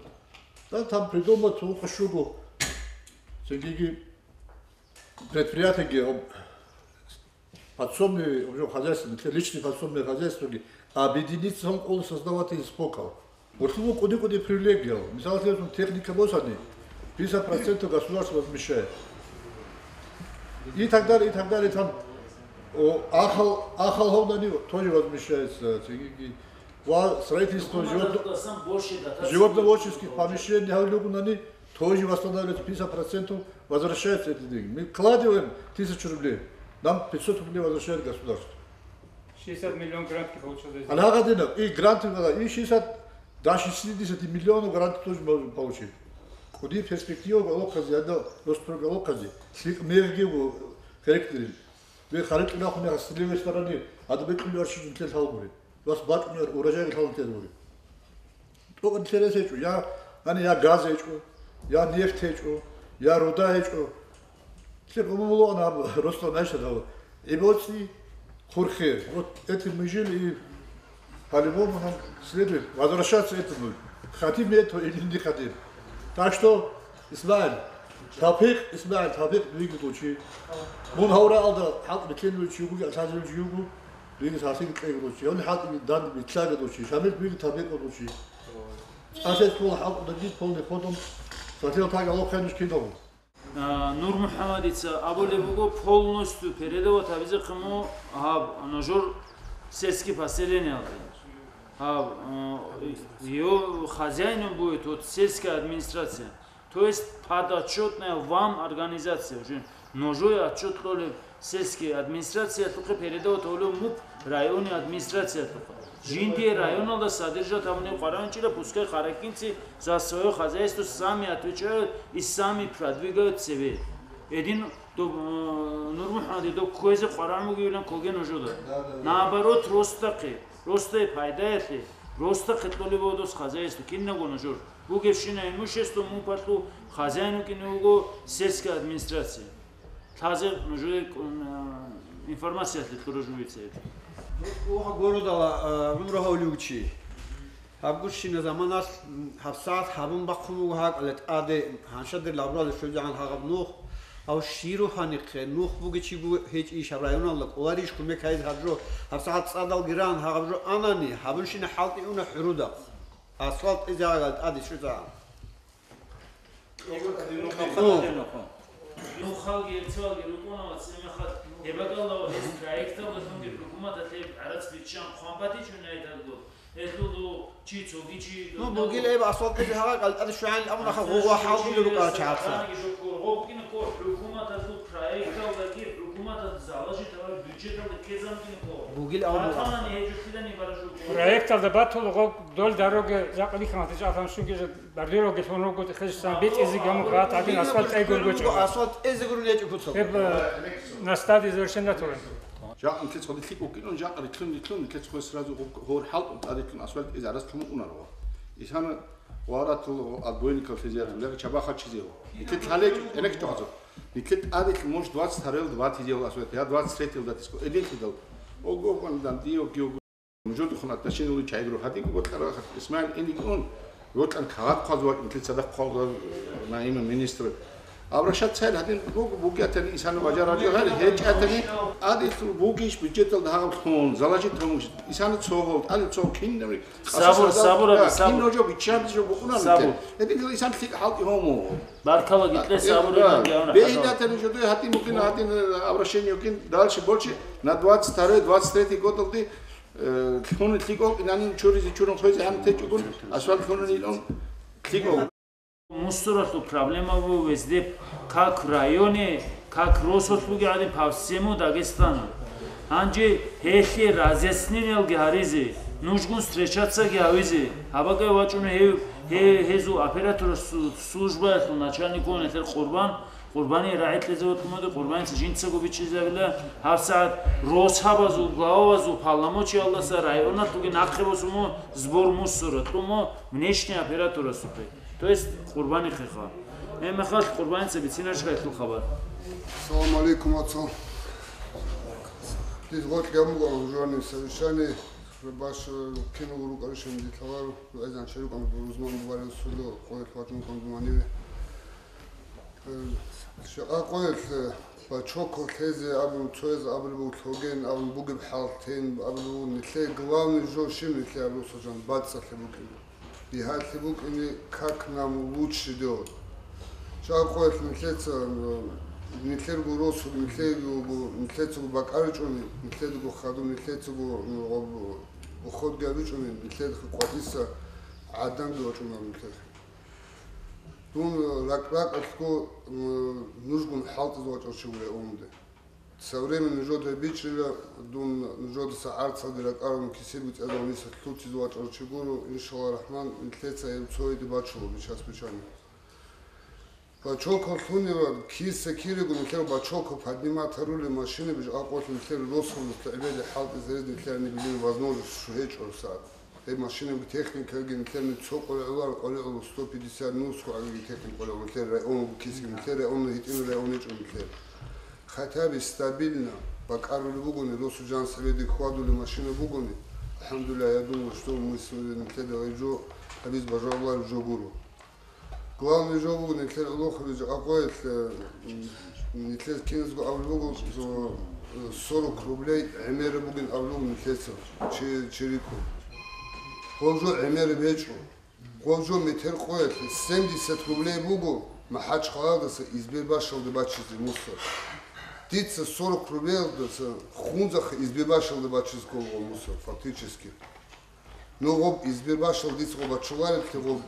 Да, там придумать гьукъа щуго. Цинги предприятиеги, об-, подсобный, в общем, хозяйство, личный подсобное хозяйствоги объединиться гьун кӀола создавать из СПОКал. Гьелъул кӀуди-кӀуди привилегиял. Мисал, техника босани, пятьдесят процентов государство возмещает. И так далее, и так далее. Там, о, ахал, ахал гьавнани тоже возмещается. Цинги ва строительство животно-, животноводческих помещений гьавлугунани тоже восстанавливается, пятьдесят процентов возвращается эти деньги. Мы вкладываем тысячу рублей, нам пятьсот рублей возвращает государство. Шестьдесят миллион грантки получил за это. Алгьагадинаб, и гранты гала, и шестьдесят до шестидесяти миллионов гранты тоже можно получить. КӀуди перспектива галохъазе, ада Ростройгалохъазе, лъикӀ мегъги гьерекдерил. Ве харитӀунахъуни гьасилеве старани, ада бекьулев арщи жинтел гьалгури. Вас бакӀунар урожай лъалантел гури. ТӀокӀ интерес гьечӀо, я, гьанир я газ гьечӀо, я нефть гьечӀо, я руда гьечӀо. Лъеб умумулаан гьаб Рустам гӀайшадал. ГӀибоцӀи хурхе. Вот эти мы жили, и по-любому нам следует возвращаться этому. Хотим мы этого или не хотим. Так что, ИсмагӀил, тавфикъ, ИсмагӀил, тавфикъ дуеги гьечӀо. Мун гьав рагӀалда хӀалтӀи бекенлъулев чи вуго, лъазулев чи вуго. Дуеги сахлъиги кьеги гьечӀо. Гьанир хӀалтӀи данде битлаги гьечӀо. Шамил дуеги тавфикъ гьечӀо. ЦӀалъе цола хӀалтӀи данде полный ходом. Сахлъи тагӀалахъе нуж кидал. А, Нурмухаммадица абулеб буго, полностью передавать гьабизе хъиму гьаб нужер сельский поселениялде. Гьаб, а, её хозяином будет вот сельская администрация. То есть подотчетная вам организация. Уже нужее отчет кьолеб сельская администрациялъухъе передавать гьабулеб муп районный администрациялъухъе. Жиндие районалда содержать гьабунеб къваригӀунчӀила, пускай харакинци за своё хозяйство сами отвечают и сами продвигают себе. Эдин доб-, э, Нурмухаммаде доб кквезе къваригӀун бугевилан ккоге нужеда. Да, да, да. Наоборот, ростахъе, ростае пайдаялъе, ростахъе кьолеб буго дос хозяйство, кинабго нужер. Бугебщина имущество мун палъу хозяин вукӀине вуго сельская администрация. Лъазе нужее, э, информациялъе кьураб жо бице. Ух, городала, э, гӀумру гьавулев чи. Гьаб гурщина заманалъ, м, гьабсагӀат гьабун бахъун буго гьакӀалде тӀаде, гьанжеде лабуралде щвезегӀан гьагъаб нух, гьав щирухъанихъе, нух бугев чи гьечӀищ гьаб районалда, кӀоларищ кумек гьайзе гьаб жо, гьабсагӀат цӀадалги ран гьагъаб жо анани, гьабунщина хӀалтӀи уна ХӀурудахъ. Асфальт изарагал тӀаде чӀузагӀан. Нухалги гьебцевалги рукӀуна ва цемехалъ гьебакӀалда ва гьез проекталдалъунги хӀукуматалъ гьеб гӀарац биччан хъван батичӀунайталго, гьелъул чи цоги чи Ну, бугил эб асфальт кьезе гьаракь, алтӀаде щвегӀанил абунаха, гъугъа хӀалбулел рукӀарал чагӀаца. Гъобкинакъо хӀукуматалъул проекталдаги хӀукуматалда залажи тавар бюджеталда ккезанкинакъо. Бугил абу бугӀа. Батанани гьеб жухъилани баражу. Проекталда батула гъоб дол дороги жакъа рихьанатичӀалъан шугиже бордюралги лъун руго, хезсан битӀизе гамун хъат гьадин асфальт тӀегургучӀо. Асфальт тӀезе гурун гьечӀо куцал. Эб, э, на стадии завершенна турен. Жакъа нилъеца гъоди лъикӀ букӀинун, жакъа рилълъун-рилълъун нилъеца хвес сразу гъоб гьор хӀалтӀун тӀадилълъун асфальт эзе арас лъумукъунарава. Исана варатул адбойникал тезе арал, яги чабахъа чизе ва. Нилъе лъалечӀ, гӀенеккичӀо гьазур. Нилъе тӀадилъ муш двадцать второй-л два тизеял асфальт, я двадцать третий-л датиско. Эдинлъидал. Ого, ого, дан дио, гио. Нужодухъун отношение лучи гӀайгру гьадин, вот кара хат Исмаил иникун, вот ан кагъат хъваз ва нилъе цадахъ хъвал ва наима министр. Обращаться гьел гьадин буг-, бугятани исана бажарал гьел гьечӀатани, адилъул бугищ бюджеталда гьаб лъун, залажи томуш, исана цогьол, адил цо киннаври, Сабур, сабур, да, сабур. Кин ножо биччаби жо букӀуна Сабур. Нилъе. Эдин исана лъикӀ хӀалтӀи гьому. Баркала гитлъе сабур. Бегьинатани жодой гьадин бугин, гьадин обращение бугин, дальше больше на двадцать второй, двадцать третий годалди Э, лъуни лъикӀо, инанин чуризе чурун хвезе гьанна течӀогун, асфальт лъунани илъун лъикӀо. Мусоралъул проблема ву везде, как в районе, как росулъ бугеб гӀадин по всему Дагестану. Гьанже гьелъе разъяснениялги гьаризе, нужгун встречацаги гьавизе, гьабакӀай вачӀуна гьев, гье-, гьезул операторасул службаялъул начальникун гьелъер Къурбан, Къурбани рагӀи кьезе ватӀумаде, Къурбаница жинцаго бичӀчӀизабила, гьабсагӀат росабазул, главабазул, полномочиялдаса районалъуги нахъе босумо сбор мусора, тӀумо внешний операторасухъе, то есть Къурбани хъеха. Гьеб мехалъ Къурбаница бицинарищ гьелъул хабар? Салам алейкум, ацал. Дид гъоркь гьабуго журни совещание, баш кино рукӀарищ дид лъаларо, дугӀезан черукъан рузман бубарил судо, къоялъ вачун рукъан зуманиве. Э, щакъа къоялъ, э, бачоко лъезе абун, цояз абулеб буго лъоген абун, бугеб хӀалтин абулеб буго, нилъее главный жо щиб нилъее абулеб сажан бацӀцӀалъи букӀин. Бигьалъи букӀине как нам лучше делать. Щакъа къоялъ нилъеца, э, нилъерго росу, нилъего, нилъецаго бакӀаричӀони, нилъедаго хадуб, нилъецаго, э, гъоб уходги абичӀони, нилъеда къватӀиса гӀаданги вачӀуна нилъехъе. Дун ракӀ-ракӀалъго, м, нужгун хӀалтӀизе вачӀарав чи гуро гьунде. Со временем нужеда бичӀчӀила, дун нужедаса гӀарцалде ракӀарун кисиб цӀезал нисалъ лъуцӀизе вачӀарав чи гуро, иншалла рахман, нилъеца гьеб цояде бачула бичас-бичани. Бачоко лъунила, киса кирего нилъер бачоко поднимать гьарули машинаби жо акъвалъ нилъер росулъ гӀебеде хӀалтӀизе рез нилъер нибилин возможность гьечӀо сад. Гьеб машинаги техникаги нилъерни цо къваригӀулар, къваригӀулар сто пятьдесят нусго гӀаги техник къваригӀулар нилъер районго кисги, нилъер районно гьитӀинаб район гьечӀо нилъер. Хотя бы стабильно бакӀарулеб бугони, росу жан сабеде хьвадулеб машина бугони, алхӀамдулиллагь, я думаю, что мы с-, нилъеда гьеб жо гьабиз бажарулареб жо гуро. Главный жо буго нилъер гӀолохъабизе къакъоялъ, э, м, нилъер киназго абулеб буго, э, сорок рублей гӀемераб бугин абулеб буго нилъеца чи-, чирикӀун. Гъоб жо гӀемераб гьечӀо. Гъоб жо метер къоялъе семьдесят рублей буго, МахӀачхъаладаса Избербашалде бачизе мусор. Дица сорок рублеялдаса Хунзахъа Избербашалде бачизе ккола мусор, фактически. Ну, гъоб Избербашал дица гъоб бачуларелъе гъоб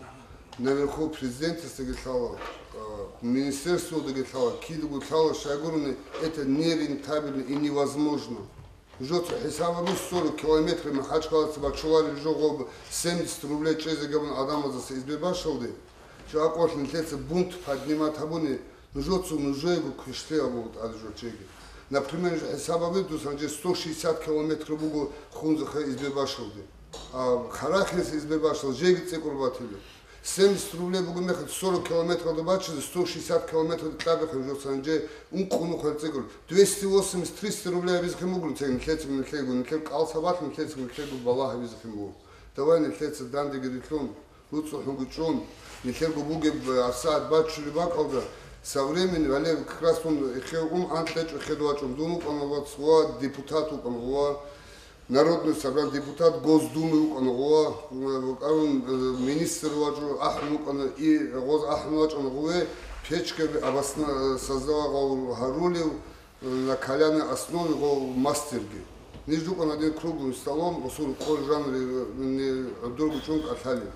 наверху президентасдаги лъала, а, министерстводаги лъала, кидаго лъала, щайгурони, это нерентабельно и невозможно. Жо цо хӀисаб гьабуз, сорок километр МахӀачхъалаца бачулареб жо гъоб семьдесят рублей чӀезе гьабун адамаздаса Избербашалде. Жо акъвалъ нилъеца бунт поднимать гьабуни, нужецо нужеего квешлъи абула тӀад жо чеги. Например, хӀисаб гьабе, дусан же сто шестьдесят километр буго Хунзахъа Избербашалде. А Харахинас Избербашал жеги цӀикӀкӀур батила. Семьдесят рублей буго мехалъ сорок километралда бачизе, сто шестьдесят километралда кьабихъе нужеца гьанже ункъо нухалъ цӀикӀкӀур. Двести восемьдесят, триста рублей абизехъин бугун цеги нилъеца, нилъего, нилъер кӀал сабаблъун нилъеца, нилъего балагь абизехъин буго. Давай нилъеца дандеги рилълъун, руцӀцӀухӀунги чӀун, нилъерго бугеб, э, гьабсагӀат бачулеб бакӀалда, со временем, гьале как раз дун эхе ун анкьа кьечӀо хедвачӀун, дун вукӀана вац ва депутат вукӀана ва Народный собрание депутат Госдумы вукӀана гъова, вукӀарун, э, министр вачӀун ахӀун вукӀана, и гъоз ахӀун вачӀана гъове, печкаби обосна-, э, создавал гъов гьарулев, э, на каляной основе гъов мастерги. Ниж рукӀана один круглым столом, гъосул къо жанре, э, не, гӀодорго чӀун кӀалъали.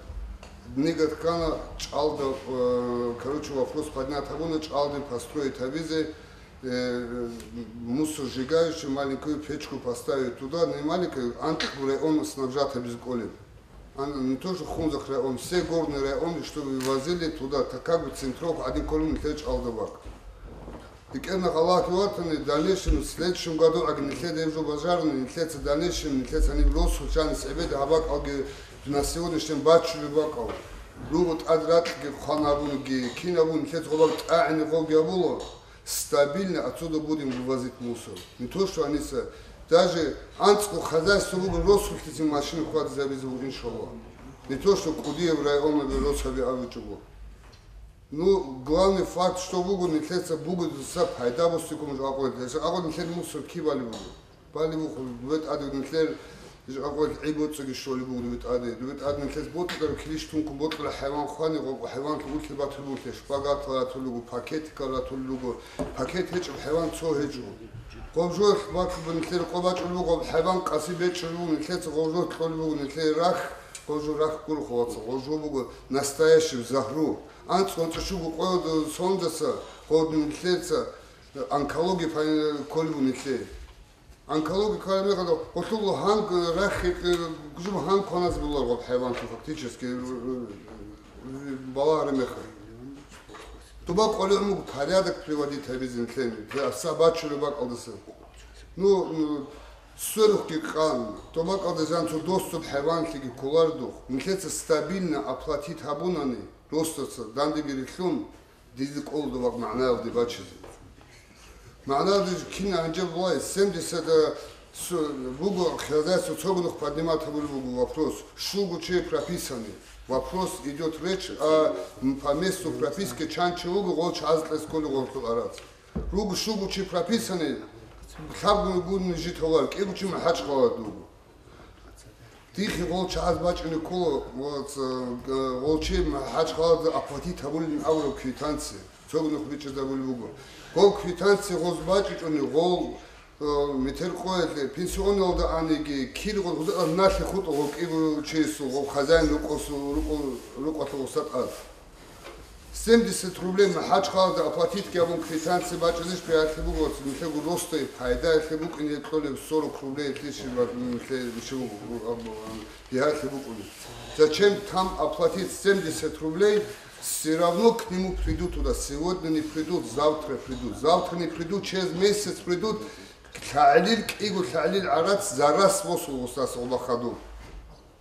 Книга тӀана чӀалда, э, короче, вопрос поднят гьабуна, чӀалдин построить гьабизе, э, мусор сжигающую маленькую печку поставить туда, не маленькую, анкьаб район снабжать гьабизе кӀолеб. Ан-, не то, что Хунзахъ район, все горные районы, чтобы вывозили туда, так как бы центровка один кӀолеб нилъер чӀалда бакӀ. БетӀергьан Аллагьги ватани, в дальнейшем, в следующем году, аги нилъеда гьеб жо бажарани, нилъеца в дальнейшем, нилъеца гьаниб росулъ жанис гӀебеда гьаб бакӀалги на сегодняшний день бачулеб бакӀал. Руго тӀад ракьги хъван гьабуниги, кин гьабун, нилъеца гъоб бакӀ тӀагӀине гъовги гьабула. Стабильно отсюда будем вывозить мусор. Не то, что они са-, даже анцӀго хозяйство буго росулъизе машина хьвадизабизе буго, иншалла. Не то, что кӀудияб районабе росаби абичӀого. Ну, главный факт, что буго, нилъеца буго дуца пайда босизе ккун жо акъват. Гьеб жо акъват нилъер мусор кибали буго. Бали буго, дубе тӀаде нилъер Жакъа гӀи боцӀиги щолеб буго дубе тӀаде. Дубе тӀаде нилъеца бокьараб килищ тункун бокьараб хӀайван хвани, гъоб хӀайванлъи улъи батулеб буго, шпагатал ратулел руго, пакетикал ратулел руго, пакет гьечӀеб хӀайван цо гьечӀо. Гъоб жо бакӀ-, нилъер къо бачӀулеб буго, гъоб хӀайван къаси бечӀулеб буго, нилъеца гъоб жо кьолеб буго, нилъер рахь, гъоб жо рахь гуро, хъваца, гъоб жо буго настоящий загьру. АнцӀ-анцӀ щуго къоялда сондаса, гъоб нилъеца онкология пай-, кколеб буго нилъее. Онкология ккараб мехалда, гъолъул гьанг рахи, э, гужум гьанг кваназ буларгъуб хӀайванлъи фактически, э, э, балагьараб мехалъ. Дуба къваригӀун буго порядок приводить гьабизе нилъеца, те аса бачулеб бакӀалдаса. Ну, ну, сверухъги къан, дуба бакӀалда жан цо досуб хӀайванлъиги кколардухъ, нилъеца стабильно оплатить гьабунани, росдаса дандеги рилълъун, Дизе кӀолдо ва магӀнаялде бачизе. МагӀнаялде кин гьанже бугай, семьдесят, э, с-, буго хозяйство цогунах поднимать гьабулеб буго вопрос. Щуго чи прописанный. Вопрос идёт речь о, м, по месту прописки чан чи вуго, гъол чагӀаз кьес кколеб гъоркьул арац. Руго щуго чи прописанный, лъабгун гун житавар, кӀиго чи МахӀачхъалаялда вуго. Дихъе гъол чагӀаз бачӀине ккола, ва ц-, г-, гъол чи МахӀачхъалаялда оплатить гьабулин абураб квитанция, цогунах бичӀчӀизабулеб буго. Гъол квитанция гъоз бачӀичӀони, гъол, э, метер къоялъе, пенсионалда аниги, кир гъоз гъуза налъи хутӀа гъол кӀиго чиясул, гъол хозяин рукъосул, рукъо-, рукъалъул гъоса тӀад. Семьдесят рублей МахӀачхъалаялда оплатить гьабун квитанция бачӀинищ бигьалъи буго, нилъего росте пайдаялъе букӀине кьолеб сорок рублей лъищи ва-, нилъе-, нилъе буго, бигьалъи букӀуни. Зачем там оплатить семьдесят рублей? Все равно к нему придут туда. Сегодня не придут, завтра придут. Завтра не придут, через месяц придут. ЛъагӀлил кӀиго, лъагӀлил гӀарац за раз восул гъусас гъуба хадуб.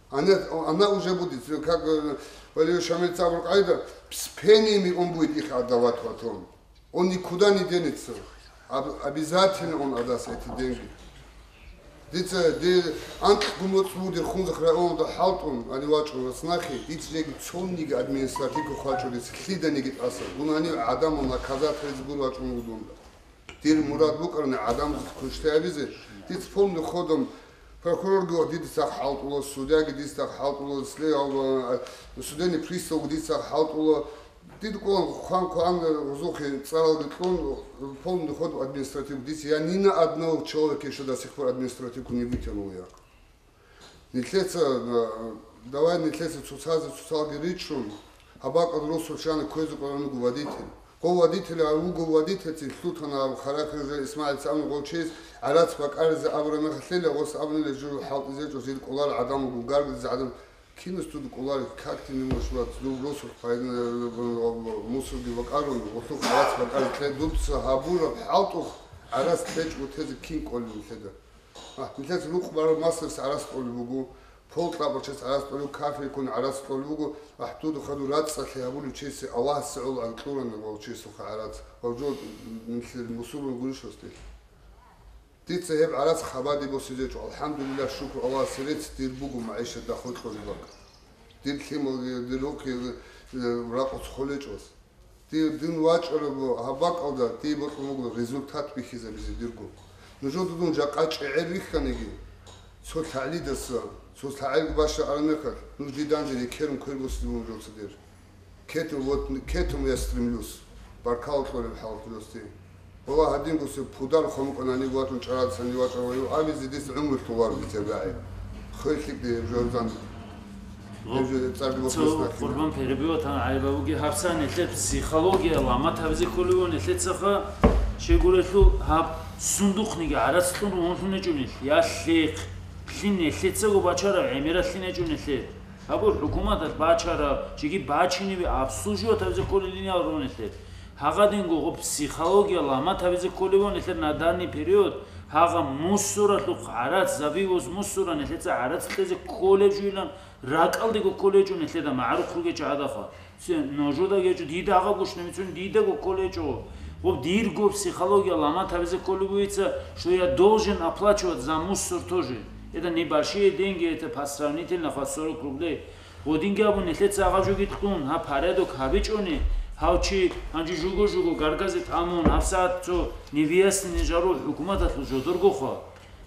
Она, она уже будет, как, э, Валерий Шамилович абураб къайда, с пениями он будет их отдавать потом. Он никуда не денется. Об-, обязательно он отдаст эти деньги. Дица, ди, анкь гумоцӀ вугев Хунзахъ районалда хӀалтӀун, ани вачӀун вацнахи, дица жеги цониги административка хвачӀулес, лъиданиги тӀаса. Дун гьанив гӀадамал наказать гьаризе гур вачӀун вугун. Дир мурад букӀарани гӀадамазда квешлъи гьабизе, дица полный ходом прокурорги ва дида цахӀ хӀалтӀула, судьяги дица цахӀ хӀалтӀула, сле-, а, судебный приставги дица цахӀ хӀалтӀула. Дида кӀолан хъван-хъван гъузухъе цӀаралги кьун, полный ход административ. Дица я ни на одного человека ещё до сих пор административку не вытянул я. Нилъеца, э, давай нилъеца цоцазе цоцалги ричӀчӀун, гьаб бакӀалда росулъ щвана кквезе кӀоларун вуго водитель. Гъов водитель, а вуго водитель, цин лъутана гьаб характерзе ИсмагӀил цӀалун гъов чияс гӀарац бакӀаризе абураб мехалъила, гъос абунила жо хӀалтӀизе чӀо, жил кӀолар гӀадамал гугаргадизе гӀадам. Кинас дуда кӀолар, как ты не можешь брать, дуб росулъ пайда, э, мусорги бакӀарун, гъолъухъ гӀарац бакӀаризе кье, дуца гьабураб хӀалтӀухъ гӀарац кьечӀого тезе кин кӀолин нилъеда? А, нилъеца рукъ бараб масдас гӀарац кьолеб буго, пол кьабурчияс гӀарац кьолеб, кафель ккун гӀарац кьолеб буго, ахӀдуду хадур рацӀцӀалъи гьабулев чиясе Аллагьасе гӀоло анкьурана гъов чиясухъа гӀарац. Гьав жо нилъер мусулман гурищ вастилъ. Дица гьеб гӀарац хабаде босизе чӀо. АлхӀамдулиллагь, шукру Аллагьасе рецц, дир буго магӀишат дахъал кьолеб бакӀ. Дир лъималги, дир рухъги, э, ракъуц холечӀос. Дир дин вачӀараб гьаб бакӀалда дие бокьун буго результат бихьизабизе дирго. Нужеда дун жакъа чӀегӀер рихьаниги, Цо лъагӀлидаса, цо лъагӀел баща аранехъалъ, нуж диданде рекерун квер буссинабун жо цадер. Кетум, вот, кетум я стремлюсь, баркал кьолеб хӀалтӀуласде. Вала гьадинго се пудар хъомукӀанани вачӀун чӀарацани вачӀа ваю абизе дис гӀумру лъугьар дица гагӀи. ХвеллъикӀде гьеб жо гьезан. Гьеб жо цӀарги босмас нахъе. Къурбан перебиватан гӀайбабуги гьабсагӀат нилъер психология ламат гьабизе кколев нилъецаха, щегурелъул гьаб сундухъниги гӀарац кьун ругьунлъун гьечӀо нилъ, я лъихъ, лъим нилъецаго бачараб гӀемералъин гьечӀо нилъер. Гьабур хӀукуматалъ бачараб, чиги бачиниве обслуживать гьабизе кколелин ял ругьун нилъер. Гьагъадинго гъуб психология ламат гьабизе кколев нилъер на данный период, гьагъа мусуралъухъ гӀарац, забивоз мусура нилъеца гӀарац кьезе кколеб жуйилан, ракӀалдего кколечӀо нилъеда магӀарухъ ругечӀо гьадахъа. Цин нужеда гьечӀо, дида гьаб гушнамицун дидаго кколечӀо. Гъуб дирго психология ламат гьабизе кколеб бугица, что я должен оплачивать за мусор тоже. Это небольшие деньги, это по сравнительно по сорок рублей. Гъодинги абун нилъеца гьаб жоги кьун, гьаб порядок гьабичӀони, гьав чи гьанже жуго-жуго гаргазе тӀамун, гьабсагӀат цо невиясни нижарул хӀукуматалъул жодоргоха.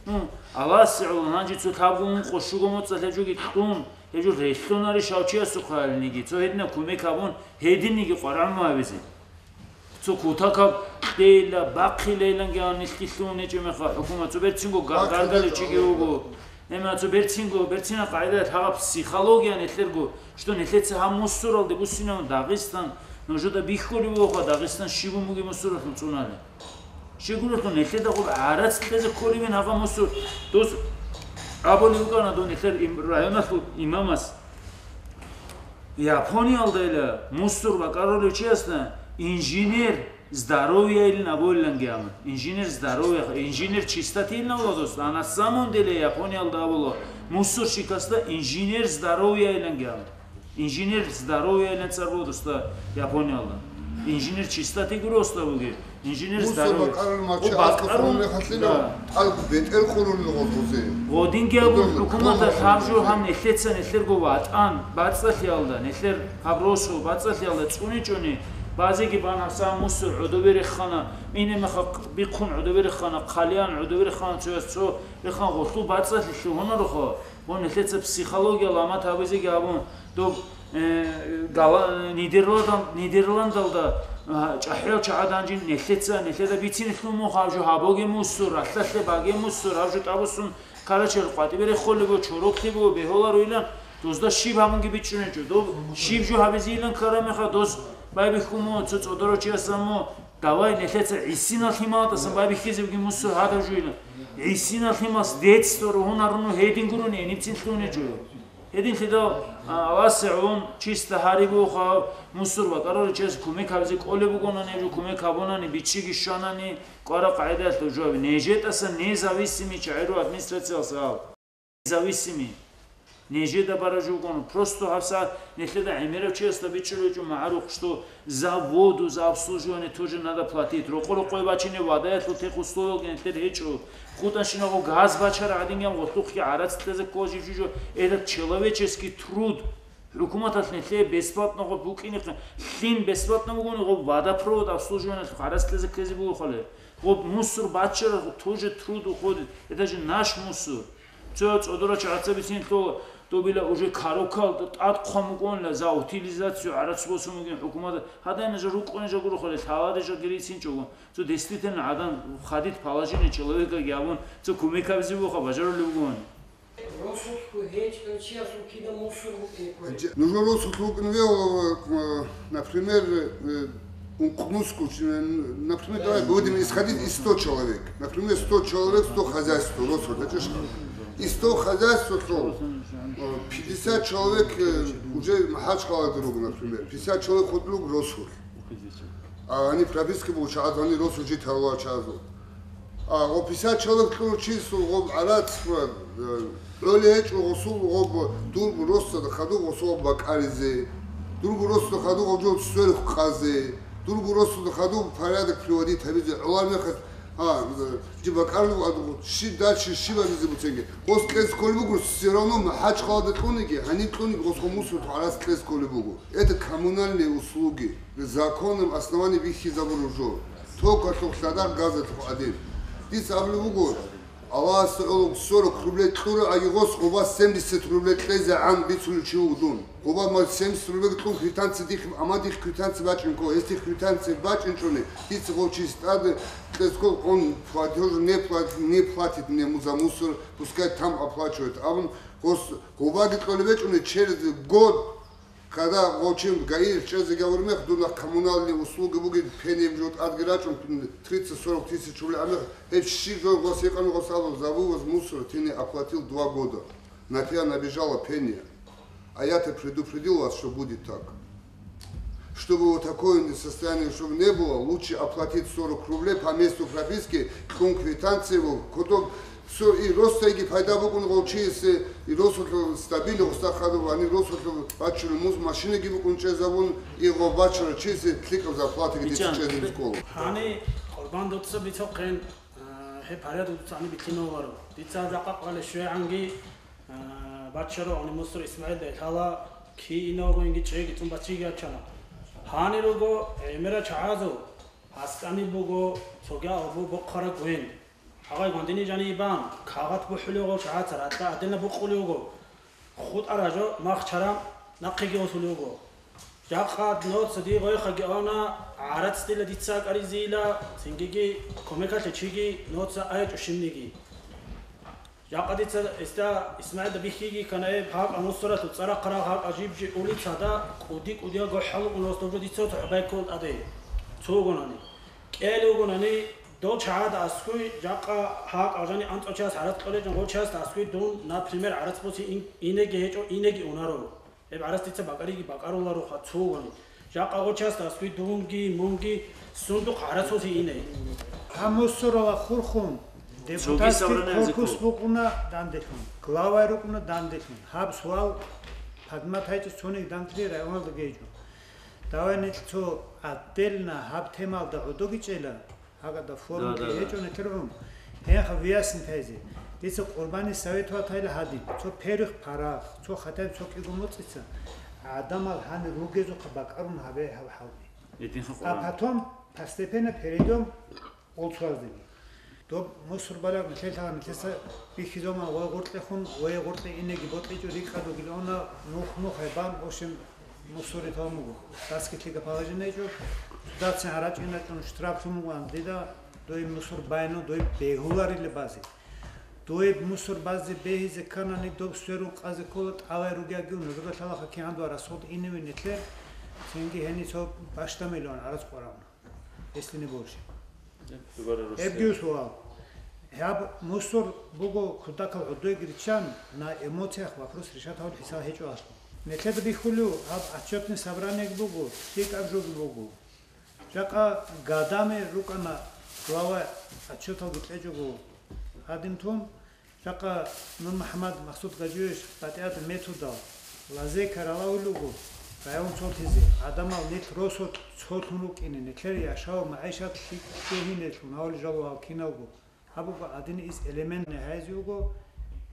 Ну, Аллагьасе гӀоло, гьанже цо лъабго ункъо щуго моцӀалъ гьеб жоги кьун, гьеб жо релълъунарищ гьав чиясухъ гьалиниги, цо гьединаб кумек гьабун, гьединниги къваргӀун гьавизе. Цо кутакаб кьейила, бахъилайиланги гьанилъги лъугьун гьечӀеб мехалъ хӀукумат, цо берцинго га-, гаргалев чиги вуго. Гьеб мехалъ цо берцинго, берцинаб къагӀидаялъ гьаб психология нилъерго, что нилъеца гьаб мусуралде буссинавун Дагъистан, нужеда бихьулев вугоха Дагъистан щибун бугеб мусуралъул цӀуналел. Щегурелъул нилъеда гъуб гӀарац кьезе кколевин гьаб мусур. Дос абулев вукӀана дун нилъер им-, районалъул имамас. Япониялдайила мусур бакӀарулев чиясда инженер здоровьяйилин абулиланги абун. Инженер здоровья, инженер чистотейилин абула дос. А на самом деле Япониялда абула мусурщикасда инженер здоровьяйиланги абун. Инженер здоровьяйилан цӀар буго досда Япониялда. Инженер чистоты гуро досда бугеб. Инженер здоровья. Мусор бакӀарулел мача аскӀов хурулел хатӀлъила, тӀад бетӀер хурулел гъозгъузе. Гъодинги абун хӀукуматалъ гьаб жо гьаб нилъеца нилъерго ватӀан бацӀцӀалъиялда, нилъер гьаб росу бацӀцӀалъиялда цӀуничӀони, базеги бан гьабсагӀат мусор гӀодобе рехана, ине мехалъ бихъун гӀодобе рехана, хъалиян гӀодобе рехана, цояс цо рехана гъолъул бацӀцӀалъи лъугьунароха, ва нилъеца психология ламат гьабизеги абун, доб, э, Гала-, Нидерландал-, Нидерландалда, а, чӀахӀиял чагӀадан жин нилъеца, нилъеда бицине лъун мух гьаб жо гьабоге мусур, ралъдалъе баге мусур, гьаб жо тӀабусун карачел къватӀибе реххолебо, чороклъибо, бегьуларо илан, дозда щиб гьабунги бичӀчӀунечӀо. Доб щиб жо гьабизейилан ккараб мехалъ, доз байбихьун мух, цо цӀодорав чиясда мух, давай, нилъеца гӀисинал лъималатӀасан байбихьизебги мусур гьадаб жуйилан. ГӀисинал лъималас детство ругьунаруну гьедин гурони гьенибцин лъугьунечӀо. Гьединлъидал, а, Аллагьасе гӀолон числа гьариб буха, мусур бакӀарулев чияс кумек гьабизе кӀолеб бугонани, гьеб жо кумек гьабунани, биччиги щванани, кӀвараб къагӀидаялъул жо гьаби. НижетӀаса независимый чагӀи руго администрациялъул. Независимый. Нижеда бараб жо бугони, просто гьабсагӀат нилъеда гӀемерав чиясда бичӀчӀулев гьечӀо магӀарухъ, что за воду, за обслуживание тоже надо платить. Рокъо-рокъое бачине вадаялъул тех условиялги нилъер гьечӀо. ХутӀанщинабго газ бачара гӀадин гьал гъолъухъги гӀарац кьезе ккола жив-жив жо. Этот человеческий труд. ХӀукуматалъ нилъее бесплатно гъоб букӀинихъе, лъим бесплатно бугони гъоб водопровод обслуживаниялъухъ гӀарац кьезе ккезе буго хъале. Гъоб мусор бачара тоже труд уходит. Это же наш мусор. Цо цӀодора чагӀаца бицин лъола, добила уже карукал тӀад хъван букӀунла за утилизацию гӀарац босун бугин хӀукумат. Гьадайна жа рукӀуна жа гурухъали, лъалари жа гирицинчӀого. Цо действительно гӀадан хадит положение человека гьабун, цо кумек гьабизе буха бажарулев вугони. Росулъ гьечӀев чиясул кида мусор букӀине кколеб? Нужер росулъ вукӀин вегьула, э, например, э, ункънусго, э, например, давай будем исходить из сто человек. Например, сто человек, сто хозяйств, росулъ, гьечӀищ? Из сто хозяйств, э, пятьдесят человек, э, уже МахӀачхъалада руго, например. Пятьдесят человек хутӀ руго росулъ. А они прописка получают, они росу жить гьавула чазу. А, гъо пятьдесят человек кьуру числу, гъо гӀарац, э, гӀоли гьечӀо гъосул, гъо дургу росда хаду гъосул бакӀаризе, дургу росда хаду гъо жо сверх къазе, дургу росда хаду порядок приводить гьабизе, гӀолар мехалъ, а, э, жи бакӀарулев адугъо, щи дальше, щи бабизе буценги. Гъос кьез кколеб буго, все равно МахӀачхъалада кьуниги, гьаниб кьуниги, гъосго мусор гӀарац кьез кколеб буго. Это коммунальные услуги. Законом основание бихьизабураб жо. Токалъухъ лъадар, газалъухъ гӀадин. Дица абулеб буго, Аллагьасда гӀоло сорок рублей кьура, а гъос къоба семьдесят рублей кьезе гӀан бицунев чи вуго дун. Къоба ма семьдесят рублей кьун квитанция дихъ, амма дихъ квитанция бачӀунго, гьес дихъ квитанция бачӀинчӀони, дица гъов чияс тӀаде кьезго, он платёж не плат-, не платит мне за мусор, пускай там оплачивает. Абун гъос къобаги кьолеб бечӀони через год. Когда гъов чи ГАИ чӀезе гьавураб мех, дун коммунальные услуги бугеб, пение жо тӀадги рачӀун, тридцать-сорок тысяч рублей гьаб мех, гьеб щиб жо гъос гьикъана, гъос абуна: «За вывоз мусора ты не оплатил два года. На тебя набежало пение. А я-то предупредил вас, что будет так. Чтобы вот такое состояние, чтобы не было, лучше оплатить сорок рублей по месту прописки, кьун квитанция, кодоб». Цо и росдайги пайда букӀун гъов чиясе, и росулъ стабильно гъосда хадур, гьанир росулъ бачунеб мус машинаги букӀун чӀезабун, и гъов бачарав чиясе лъикӀаб зарплатаги дица чӀезабиз ккола. Гьанир, Къурбан, дуца бицохъин, а, гьеб гьарияда дуца гьанир битӀине вугоро. Дица жакъа къвалеб щвегӀанги, а, бачарав гьанир Мусур ИсмагӀилда лъала, кин ине вугониги чӀеги цӀун бачиги ячана. Гьанир руго гӀемерал чагӀазул, аскӀаниб буго, цоги абу бухъараб гвен. Гьагъай гвандини жаниб бан, кагъат бухӀулев гъов чагӀаца, ракьа гӀадина букъулев вуго. ХутӀараб жо мах чараб нахъеги гъосулев вуго. Жакъа ноца дие гъойхаги ана, гӀарац дила дица акӀаризейила, цингиги кумекалъе чиги ноца айчӀо щибниги. Жакъа дица гьесда ИсмагӀилда бихьиги ккана, гьеб гьакъа Мусуралъул цӀарахъарал гьакъа жиб-жиб улицада кӀуди-кӀудиял гохӀал рукӀуна гъос доб жо дица цохӀо байккун тӀаде. Цо вугонани. КӀел вугонани, дол чагӀада аскуй, жакъа гьакъа жани анцӀго чияс гӀарац кьолечӀон, гъов чиясда аскуй дун, например, гӀарац боси ин-, инеги гьечӀо, инеги унаро. Гьеб гӀарац дица бакӀариги бакӀарулароха цо вугони. Жакъа гъов чиясда аскуй дунги, мунги сундухъ гӀарац боси ине. Гьаб Мусурала хурхун, цоги депутатский собраниезе корпус ккола. БукӀуна данделъун, главай рукӀуна данделъун. Гьаб суал поднимать гьайчӀо цониги данделъи районалда гейчӀо. Давай нилъ цо отдельно гьаб темалда гӀодоги чӀела, гьагада форумги гьечӀо нилъер гӀум. Гьенха выяснить гьайзе. Дица Къурбани советовать гьайла гьадин, цо перих парах, цо хатӀаб цо кӀиго моцӀица, гӀадамал гьанир ругезухъа бакӀарун гьабе гьаб хӀалби. А потом постепенно перейдём олцояздеги. Доб Мусур балагь нилъелъагӀан нилъеца бихьизабун гъой гъоркьехун, гъой гъоркье инеги бокьичӀо рикӀкӀад вугилана, нух-нух гьебан, в общем, Мусури тавун буго. Дасги лъикӀаб положение гьечӀо, цо дацин гьарачӀин рачӀун штраф лъун бугоан дида, дой Мусур байну, дой бегьуларила базе. Дой Мусур базе бегьизе кканани доб сверун къазе ккола тӀалай ругеги нужеда лъалаха кигӀан дуа расход иневи нилъер, цинги гьени цо бащда миллион гӀарац къварагӀуна. Если не больше. Гьебги суал. Гьаб Мусур буго кутакал гӀодойги риччан, на эмоциях вопрос решать гьавул хӀисал гьечӀо аслу. Нилъеда бихьулев гьаб отчетный собраниеги буго, лъикӀаб жоги буго. Жакъа гадами рукӀана глава отчеталги кьечӀого гьадин тун, Жакъа Нур МухӀаммад Махсуд Гажиевич батӀиятӀ методал, лазейка ралагьулев вуго, район цолъизе, гӀадамал нилъ росулъ цолъун рукӀине, нилъер яшав-магӀишат лъикӀлъи гьинелъун гьавли жалвал киналго, гьаб буго гьадин ис элемент гьайзе вуго,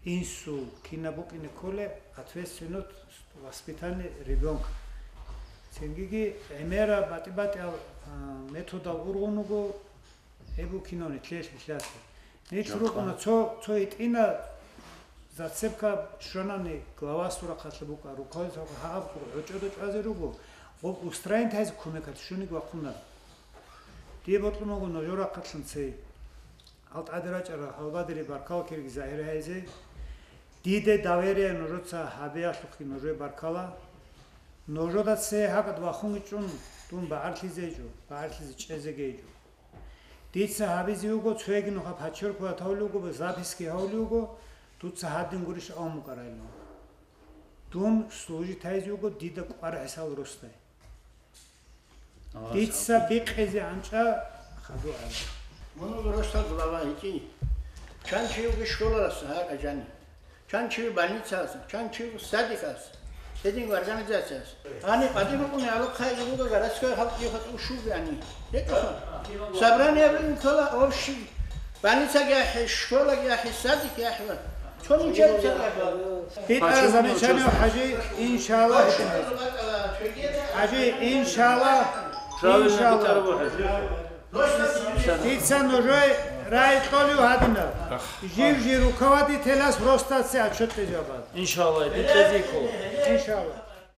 инсул кинаб букӀине кколе, ответственность воспитание ребёнка. Цингиги гӀемера батӀи-батӀиял, а, методал ургъун вуго, Гьеб букинани лъелъ-лъалъе. Нилъ рукӀуна цо, цо гьитӀина зацепка щванани глава сурахъалъа букӀа, руководитель гьаб гӀочӀода чӀвазе руго, гъоб устроенить гьайзе кумекалъ щуниги вахъуна. Дие бокьун буго нужер рахъалъан цей. Гьал тӀаде рачӀарал гьалбадери баркала кириги загьир гьайзе. Диде доверие нужеца гьабиялъухъги нужее баркала. Нужеда цей гьакӀад вахун гьечӀун, дун багӀарлъизе гьечӀо, багӀарлъизе чӀезеги гьечӀо. Дица гьабизе вуго, цояги нуха подчеркивать гьавулев вуго, записьги гьавулев вуго, дуца гьадин гурищ авун букӀарайло. Дун служить гьайзе вуго дида кӀвар гӀисал росдай. Дица бикъизе гӀанчӀа хадугӀала. Мунул росда глава гьечӀи. Чан чи вуго школаласа гьакӀа жани. Чан чи больницаялъ, чан чи садикалъ, гьедин организациялъ. Гьаниб къадим букӀуни гьалухъайги буго городской халкъ юхатӀ ушуги гьани. ГьечӀо. Собрание абун ккола общий, больницаги ахӀи, школаги ахӀи, садикги ахӀи. Цо нучеб цадахъ. БитӀа замечание, ХӀажи, иншаллагь. ХӀажи, иншаллагь. Иншаллагь. Дица нужее Рай кьолев гьадинаб. Жив-жив руководителас просто отчет кьезе абад. Иншалла, дитӀезеко. Иншалла.